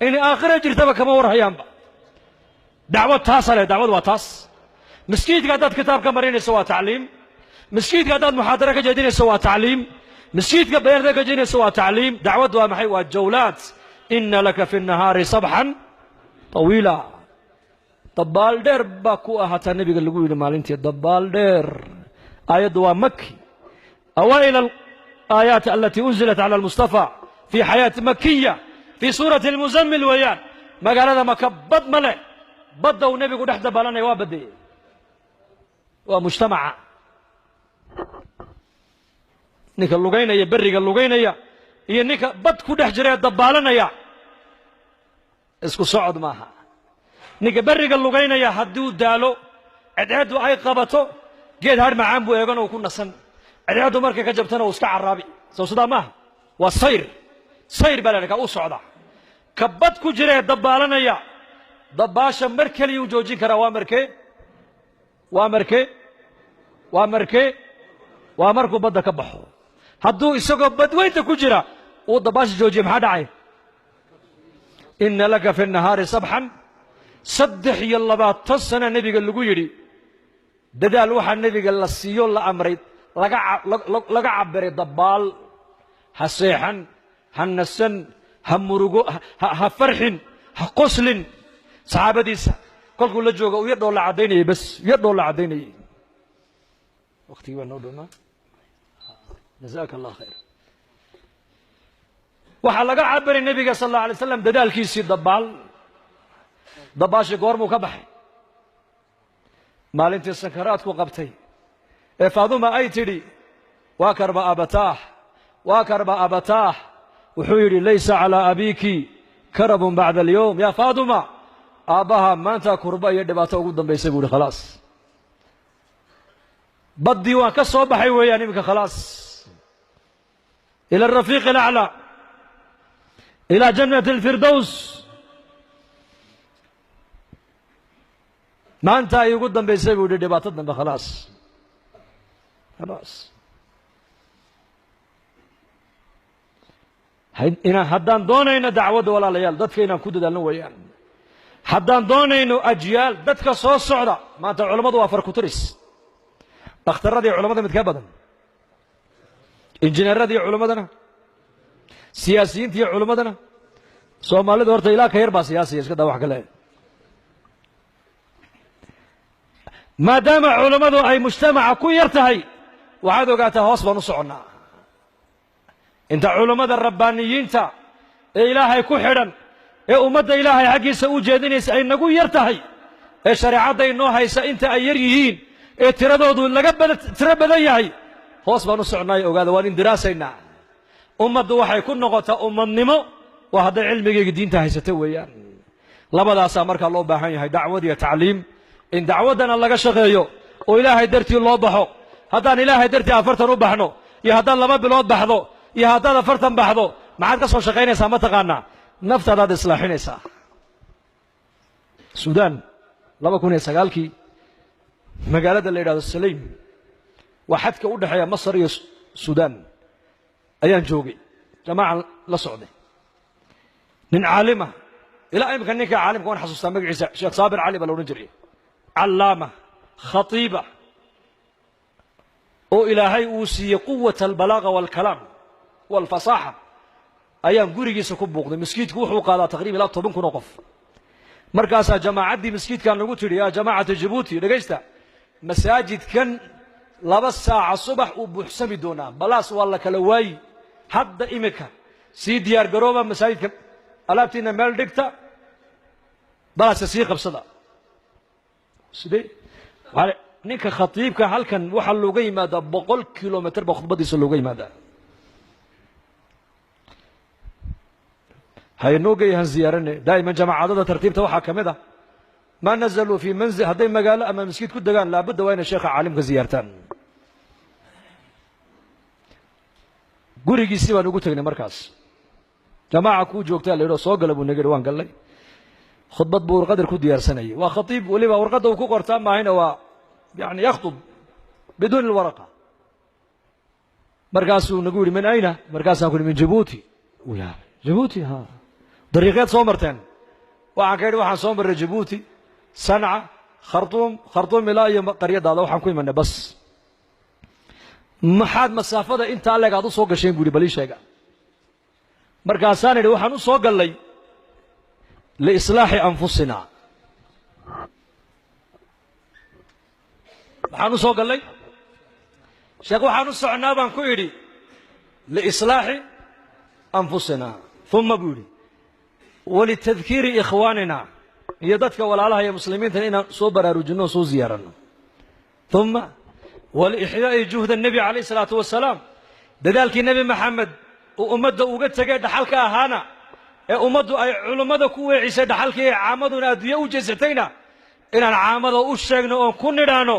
inay aakhiro jirtaba kama war hayaanba. Dacwad taasa leh, dacwad waa taas. Maskiidka haddaad kitaab ka marinayso waa tacliim, maskiidka haddaad muxaadaro ka jeedinayso waa tacliim, maskiidka bayaan haddaad ka jeedinayso waa tacliim. Dacwad waa maxay? Waa jawlaad. Ina laka fi nahaari sabxan طawiila. Dabaal dheer baa ku ahaataa nebiga lagu yidhi maalintii, dabaal dheer. Aayaddu waa maki, awaa'il alaayaat alatii unzilat cala almustafa fi xayaati makiya fii suurati almuzammil weeyaan. Magaalada Maka bad ma leh, badda uu nebigu dhex dabaalanaya waa badeeyey, waa mujtamaca. Ninka lugaynaya berriga lugaynaya iyo ninka bad ku dhex jira ee dabaalanaya isku socod maaha. Ninka berriga lugaynaya hadduu daalo, cadceeddu ay qabato, geed har macaan buu eegan oo ku nasan. Cadceeddu markay ka jabtana uu iska caraabi. Sow sidaa maaha? Waa sayr, sayr baa la ka u socda. Ka bad ku jira ee dabaalanaya dabaasha mar keliyuu joojin karaa. Waa markee? Waa markee? Waa markee? Waa markuu badda ka baxo. Hadduu isagoo badweynta ku jira uu dabaasha joojiye, maxaa dhacay? Ina laka fi nahaari sabxan. 23 sana nebiga lagu yidhi dadaal. Waxaa nebiga la siiyo la amray laga cabiray dabaal. Ha seexan, ha nasan, ha murugo, ha farxin, ha qoslin. Saxaabadiisa kolkuu la jooga uu yar dhoolla caddaynayay, bas yar dhoolla caddaynayay. Waqtigii baa noo dhamaa. Jazaaka Allah khayr. Waxaa laga cabiray nebiga sal alla alay slam dadaalkiisii dabaal. Dabaashii goormuu ka baxay? Maalintii sakaraadku qabtay ee Faaduma ay tidhi waa karba abataah, waa karba abataah, wuxuu yidhi laysa calaa abiiki karabun bacda alyowm yaa Faaduma. Aabbaha maanta kurba iyo dhibaato ugu dambaysay buu yihi. Khalaas, baddii waan ka soo baxay weeyaan iminka, khalaas, ila arafiiq alaclaa, ilaa jannati alfirdows. Maanta ay ugu dambaysay buu yidhi dhibaato dambe, khalaas, khalaas. Inaan haddaan doonayno dacwadda, walaalayaal, dadka inaan ku dadaalno weeyaan. Haddaan doonayno ajyaal dadka soo socda, maanta culammadu waa farkutiris. Dhakhtarradii culamada mid ka badan, injineeradii culammadana, siyaasiyiintii culammadana. Soomaalidu horta ilaa ka yar baa siyaasiya, iska daa wax kale. Maadaama culammadu ay mujtamaca ku yar tahay, waxaad ogaataa hoos baan u soconnaa. Inta culammada rabbaaniyiinta ee Ilaahay ku xidhan ee ummadda Ilaahay xaggiisa u jeedinaysa ay nagu yar tahay, ee shareecadda inoo haysa inta ay yar yihiin ee tiradoodu laga tiro badan yahay, hoos baan u socnaayo. Ogaada, waan indiraasaynaa. Ummaddu waxay ku noqotaa ummadnimo waa hadday cilmigayga diinta haysata weeyaan. Labadaasaa markaa loo baahan yahay, dacwad iyo tacliim. In dacwaddana laga shaqeeyo oo Ilaahay dartii loo baxo. Haddaan Ilaahay dartii 40 u baxno iyo haddaad 2 bilood baxdo iyo haddaad 40 baxdo, maxaad ka soo shaqaynaysaa? Ma taqaanaa? Naftaadaad islaaxinaysaa. Suudaan 2009-kii, magaalada la yidhahdo Saleym, waa xadka u dhexeeya Masar iyo Suudaan, ayaan joogay, jamaacan la socday. Nin caalima, ilaa imika ninka caalimka waan xasuustaa magaciisa, Sheekh Saabir Cali baa la odhan jiray. Callaama khatiiba oo Ilaahay uu siiyey quwata albalaaga waalkalaam waalfasaaxa ayaan gurigiisa ku buuqday. Maskiidku wuxuu qaadaa taqriiban ilaa 10,000 oo qof. Markaasaa jamaacaddii maskiidkaa nagu tidhi, yaa jamaacata Jabuuti, dhegaysta, masaajidkan 2 saaca subax uu buuxsami doonaa, balaas waa la kala waayi. Hadda imika sii diyaar garooba, masaajidka alaabtiina meel dhigta, balaasa sii qabsada. Sidee ninka khatiibka halkan waxaa looga yimaadaa 100 kilomitr baa khudbadiisa looga yimaadaa. Haynoo geeyahan ziyaarane. Daa'iman jamaacadada tartiibta waxaa ka mid ah maa nazaluu fii manzil, hadday magaalo ama maskiid ku degaan laabudda waa inay sheekha caalimka ziyaartaan. Gurigiisii baan ugu tegnay. Markaas jamaaca kuu joogtaa la yidhi, soo gala buu naga yidhi. Waan gallay. Khudbad buu warqadar ku diyaarsanayay. Waa khatiib, weliba warqadda uu ku qortaa maahayna, waa yani yakhtub biduuni alwaraqa. Markaasuu nagu yidhi, min ayna? Markaasaan ku yidhi, min Jabuuti. Uu yaabay. Jabuuti? Ha, dariiqeed soo marteen? Waxaan ka yidhi, waxaan soo marray Jabuuti, Sanca, Khartuum, Khartuum ilaa iyo qaryadaada waxaan ku imanay bas. Maxaad masaafada intaa leeg aad u soo gasheen, buu yidhi, bal ii sheega. Markaasaan idhi, waxaan u soo gallay liislaaxi anfusina. Maxaan u soo gallay, sheekh? Waxaan u socnaa baan ku idhi liislaaxi anfusina, uma buu yidhi walitadkiiri ikhwaanina, iyo dadka walaalaha iyo muslimiintan inaan soo baraarujinno o soo ziyaaranno, uma walixyaa'i juhda nebi calayh isalaatu wasalaam, dadaalkii Nebi Maxamed uu ummadda uga tegay dhaxalka ahaana ee ummaddu ay culummada ku weecisay dhaxalkii ee caamaduna adduunye u jeesatayna inaan caamada u sheegno oon ku nidhaano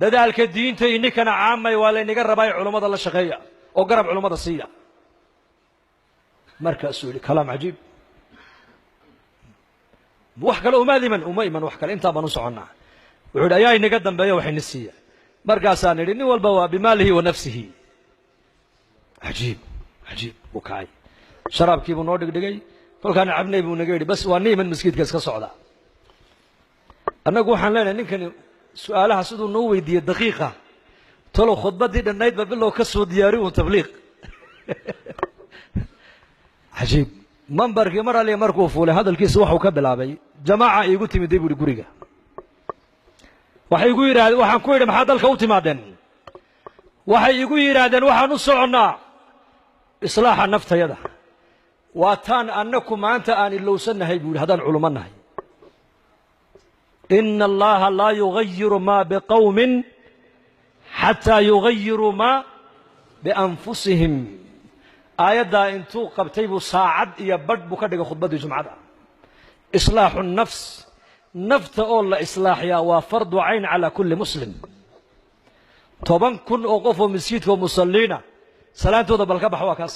dadaalka diinta ininkana caamay waa laynaga rabaa, culummada la shaqeeya oo garab culummada siiya. Markaasuu yidhi, kalaam cajiib, wax kale umaad iman? Uma iman wax kale, intaa baan u soconnaa. Wuxuu yidhi, ayaa inaga dambeeya waxayna siiya? Markaasaan idhi, nin walba waa bimaalihi wa nafsihi. Cajiib, cajiib. Buu kacay, sharaabkii buu noo dhigdhigay. Kolkaan cabnay buu naga yidhi, bas waa ni iman, maskiidka iska socda. Annagu waxaan leenahay, ninkani su-aalaha siduu noo weydiiyey daqiiqa, talow khudbaddii dhannaydba bilow ka soo diyaari uun tabliiq. Cajiib. Mambarkii mar aliya markuu fuulay, hadalkiisa waxuu ka bilaabay, jamaaca iigu timiday buuhi guriga, waxay igu yidhahdeen, waxaan ku yidhi, maxaad dalka u timaadeen? Waxay igu yidhaahdeen, waxaan u soconnaa islaaxa naftayada, waa taan annaku maanta aan ilowsannahay buu yidhi haddaan culummo nahay. Ina allaha laa yugayiru maa biqowmin xataa yugayiruu maa bianfusihim. Aayaddaa intuu qabtay buu saacad iyo badh buu ka dhigay khudbaddii jumcada. Islaaxu nafs, nafta oo la islaaxiyaa waa fardu cayn calaa kulli muslim. 10,000 oo qof oo masjidka oo musalliina salaantooda bal ka bax, waa kaas.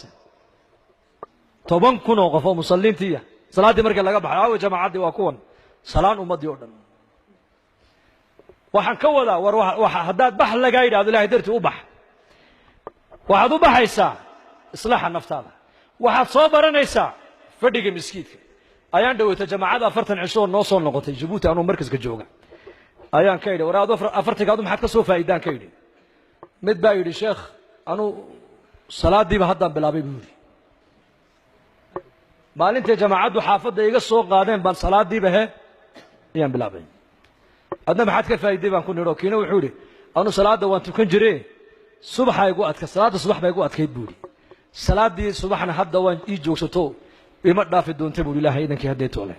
10,000 oo qof oo musalliintiiya salaaddii markii laga baxay, aawe jamaacaddii? Waa kuwan salaan ummaddii oo dhan. Waxaan ka wadaa, war haddaad bax lagaa yidhahdo, Ilahay dartii u bax. Waxaad u baxaysaa islaaxa naftaada, waxaad soo baranaysaa fadhiga miskiidka. Ayaan dhaweyta jamaacada 40 cisho oo noo soo noqotay Jabuuti, anuu markaska jooga ayaan ka idhi, war aad afartanka adu maxaad ka soo faa'iidaan? Ka idhi. Mid baa yidhi, sheekh, anuu salaadiiba haddaan bilaabay buu yidhi, maalintay jamaacaddu xaafadda iga soo qaadeen baan salaadiiba he ayaan bilaabay. Adna maxaad ka faa'iiday baan ku nidho. Kiina wuxuu yidhi, anu salaadda waan tukan jire, subaxa igu adka, salaadda subax baa igu adkayd buu yidhi, salaaddii subaxna hadda waan ii joogsato, ima dhaafi doonta buu Ilahay idankii haddee toole.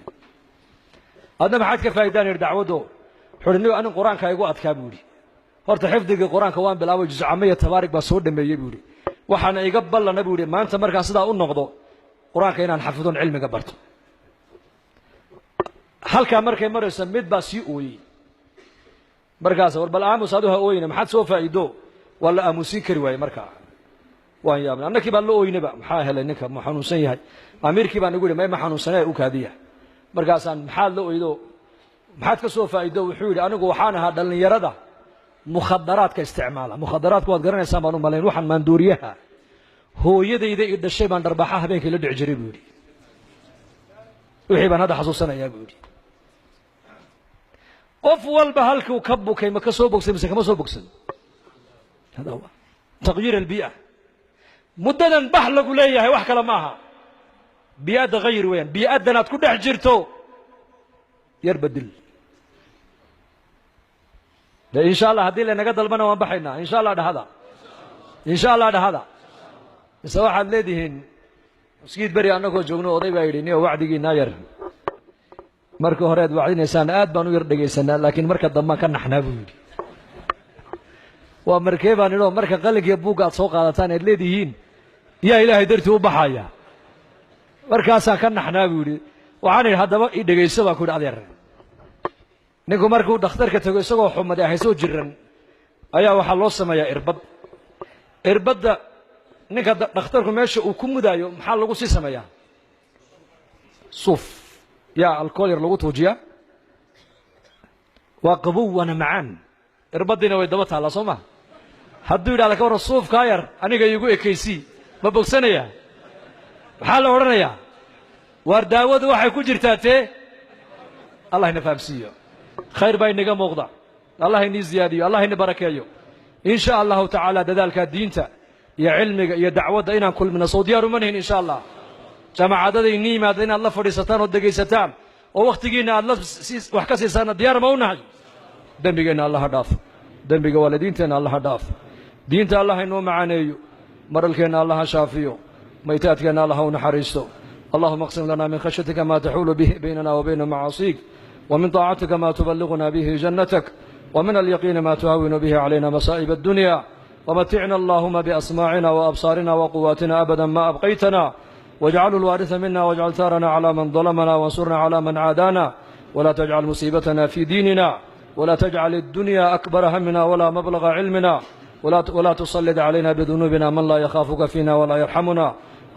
Adna maxaad ka faa'iidaan yidhi dacwaddo? Wuxuu yidhi, anin qur-aanka igu adkaa buu yidhi, horta xifdigii qur-aanka waan bilaabay, juzcame iyo tabaarig baa soo dhameeyey buu yidhi, waxaana iga ballana buu yidhi maanta markaan sidaa u noqdo qur-aanka inaan xafidon, cilmiga barto. Halkaa markay marayso mid baa sii ooyey. Markaas, war bal aamus, adu ha ooyina, maxaad soo faa'iido? Waa la aamusiin kari waayey. Markaa waan yaabnay, annakii baan la ooynaba, maxaa helay ninka? Ma xanuunsan yahay? Amiirkii baan igu yidhi, may, ma xanuunsanee, u kaadiya. Markaasaan, maxaad la oydo, maxaad ka soo faa'iido? Wuxuu yidhi, anigu waxaan ahaa dhallinyarada mukhadaraadka isticmaala. Mukhadaraadku waad garanaysaan baan u malayn, waxaan maandooriyaha. Hooyadayda i dhashay baan dharbaxa habeenkii la dhici jiray buu yidhi, wixii baan hadda xasuusanayaa buu yidhi. Qof walba halkuu ka bukay ma ka soo bogsay mise kama soo bogsan? Hada huwa taqyiir albii'a. Muddadan bax lagu leeyahay wax kale ma aha, bii'adda hayr weeyaan. Bii'addan aad ku dhex jirto yar bedel de. Insha Allah haddii laynaga dalbana waan baxaynaa. Insha Allah dhahada, insha Allah dhahada. Mise waxaad leedihiin maskiid beri annagoo joogno oday baa yidhi, niyo wacdigiinaa yar marka hore aad wacdinaysaan aad baan u yar dhegaysanaa, laakiin marka dambaan ka naxnaa, buu yidhi. Waa markee, baan idho? Marka qalinkiiyo buugga aad soo qaadataan aad leedihiin yaa Ilaahay dartii u baxaya, markaasaan ka naxnaa, buu yidhi. Waxaan idhi, haddaba i dhegayso, baan ku yidhi, adeer. Ninku markuu dhakhtarka tago isagoo xumadi ahaysoo jiran ayaa waxaa loo sameeyaa irbad. Irbadda ninka dhakhtarku meesha uu ku mudaayo maxaa lagu sii sameeyaa? Suuf yaa alcohol yar lagu tuujiyaa. Waa qabow waana macaan. Irbaddiina way daba taallaa, soo ma? Hadduu yidhahda, ka warran suufkaa yar aniga iigu ekaysii, ma bogsanayaa? Maxaa la odhanayaa? Waar daawadu waxay ku jirtaa tee. Allah ina fahamsiiyo. Khayr baa inaga muuqda. Allah inii ziyaadiyo, Allah ini barakeeyo. In sha Allahu tacaala dadaalkaa diinta iyo cilmiga iyo dacwadda inaan kulmino sow diyaar uma nihin? Insha Allah jaamacadada inii yimaada inaad la fadhiisataan oo dhegaysataan oo wakhtigiinna aad la wax ka siisaanna diyaar ma u nahay? Dembigeenna Allaha dhaaf, dembiga waalidiinteenna Allaha dhaaf, diinta Allah inoo macaaneeyo, maralkeenna Allaha shaafiyo, maytaadkeenna Allaha u naxariisto. اللهم اقسم لنا من خشيتك ما تحول به بيننا وبين معاصيك، ومن طاعتك ما تبلغنا به جنتك، ومن اليقين ما تهون به علينا مصائب الدنيا. ومتعنا اللهم بأسماعنا وأبصارنا وقواتنا أبدا ما أبقيتنا، واجعله الوارث منا، واجعل ثارنا على من ظلمنا، وانصرنا على من عادانا، ولا تجعل مصيبتنا في ديننا، ولا تجعل الدنيا أكبر همنا ولا مبلغ علمنا، ولا تسلط علينا بذنوبنا من لا يخافك فينا ولا يرحمنا.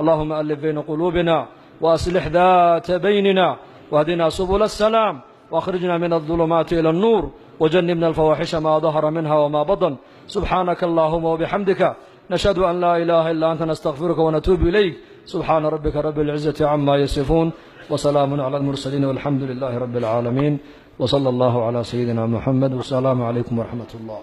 اللهم ألف بين قلوبنا وأصلح ذات بيننا، واهدنا سبل السلام، واخرجنا من الظلمات إلى النور، وجنبنا الفواحش ما ظهر منها وما بطن. سبحانك اللهم وبحمدك، نشهد أن لا إله إلا أنت، نستغفرك ونتوب إليك. سبحان ربك رب العزة عما يصفون، وسلام على المرسلين، والحمد لله رب العالمين، وصلى الله على سيدنا محمد، والسلام عليكم ورحمة الله.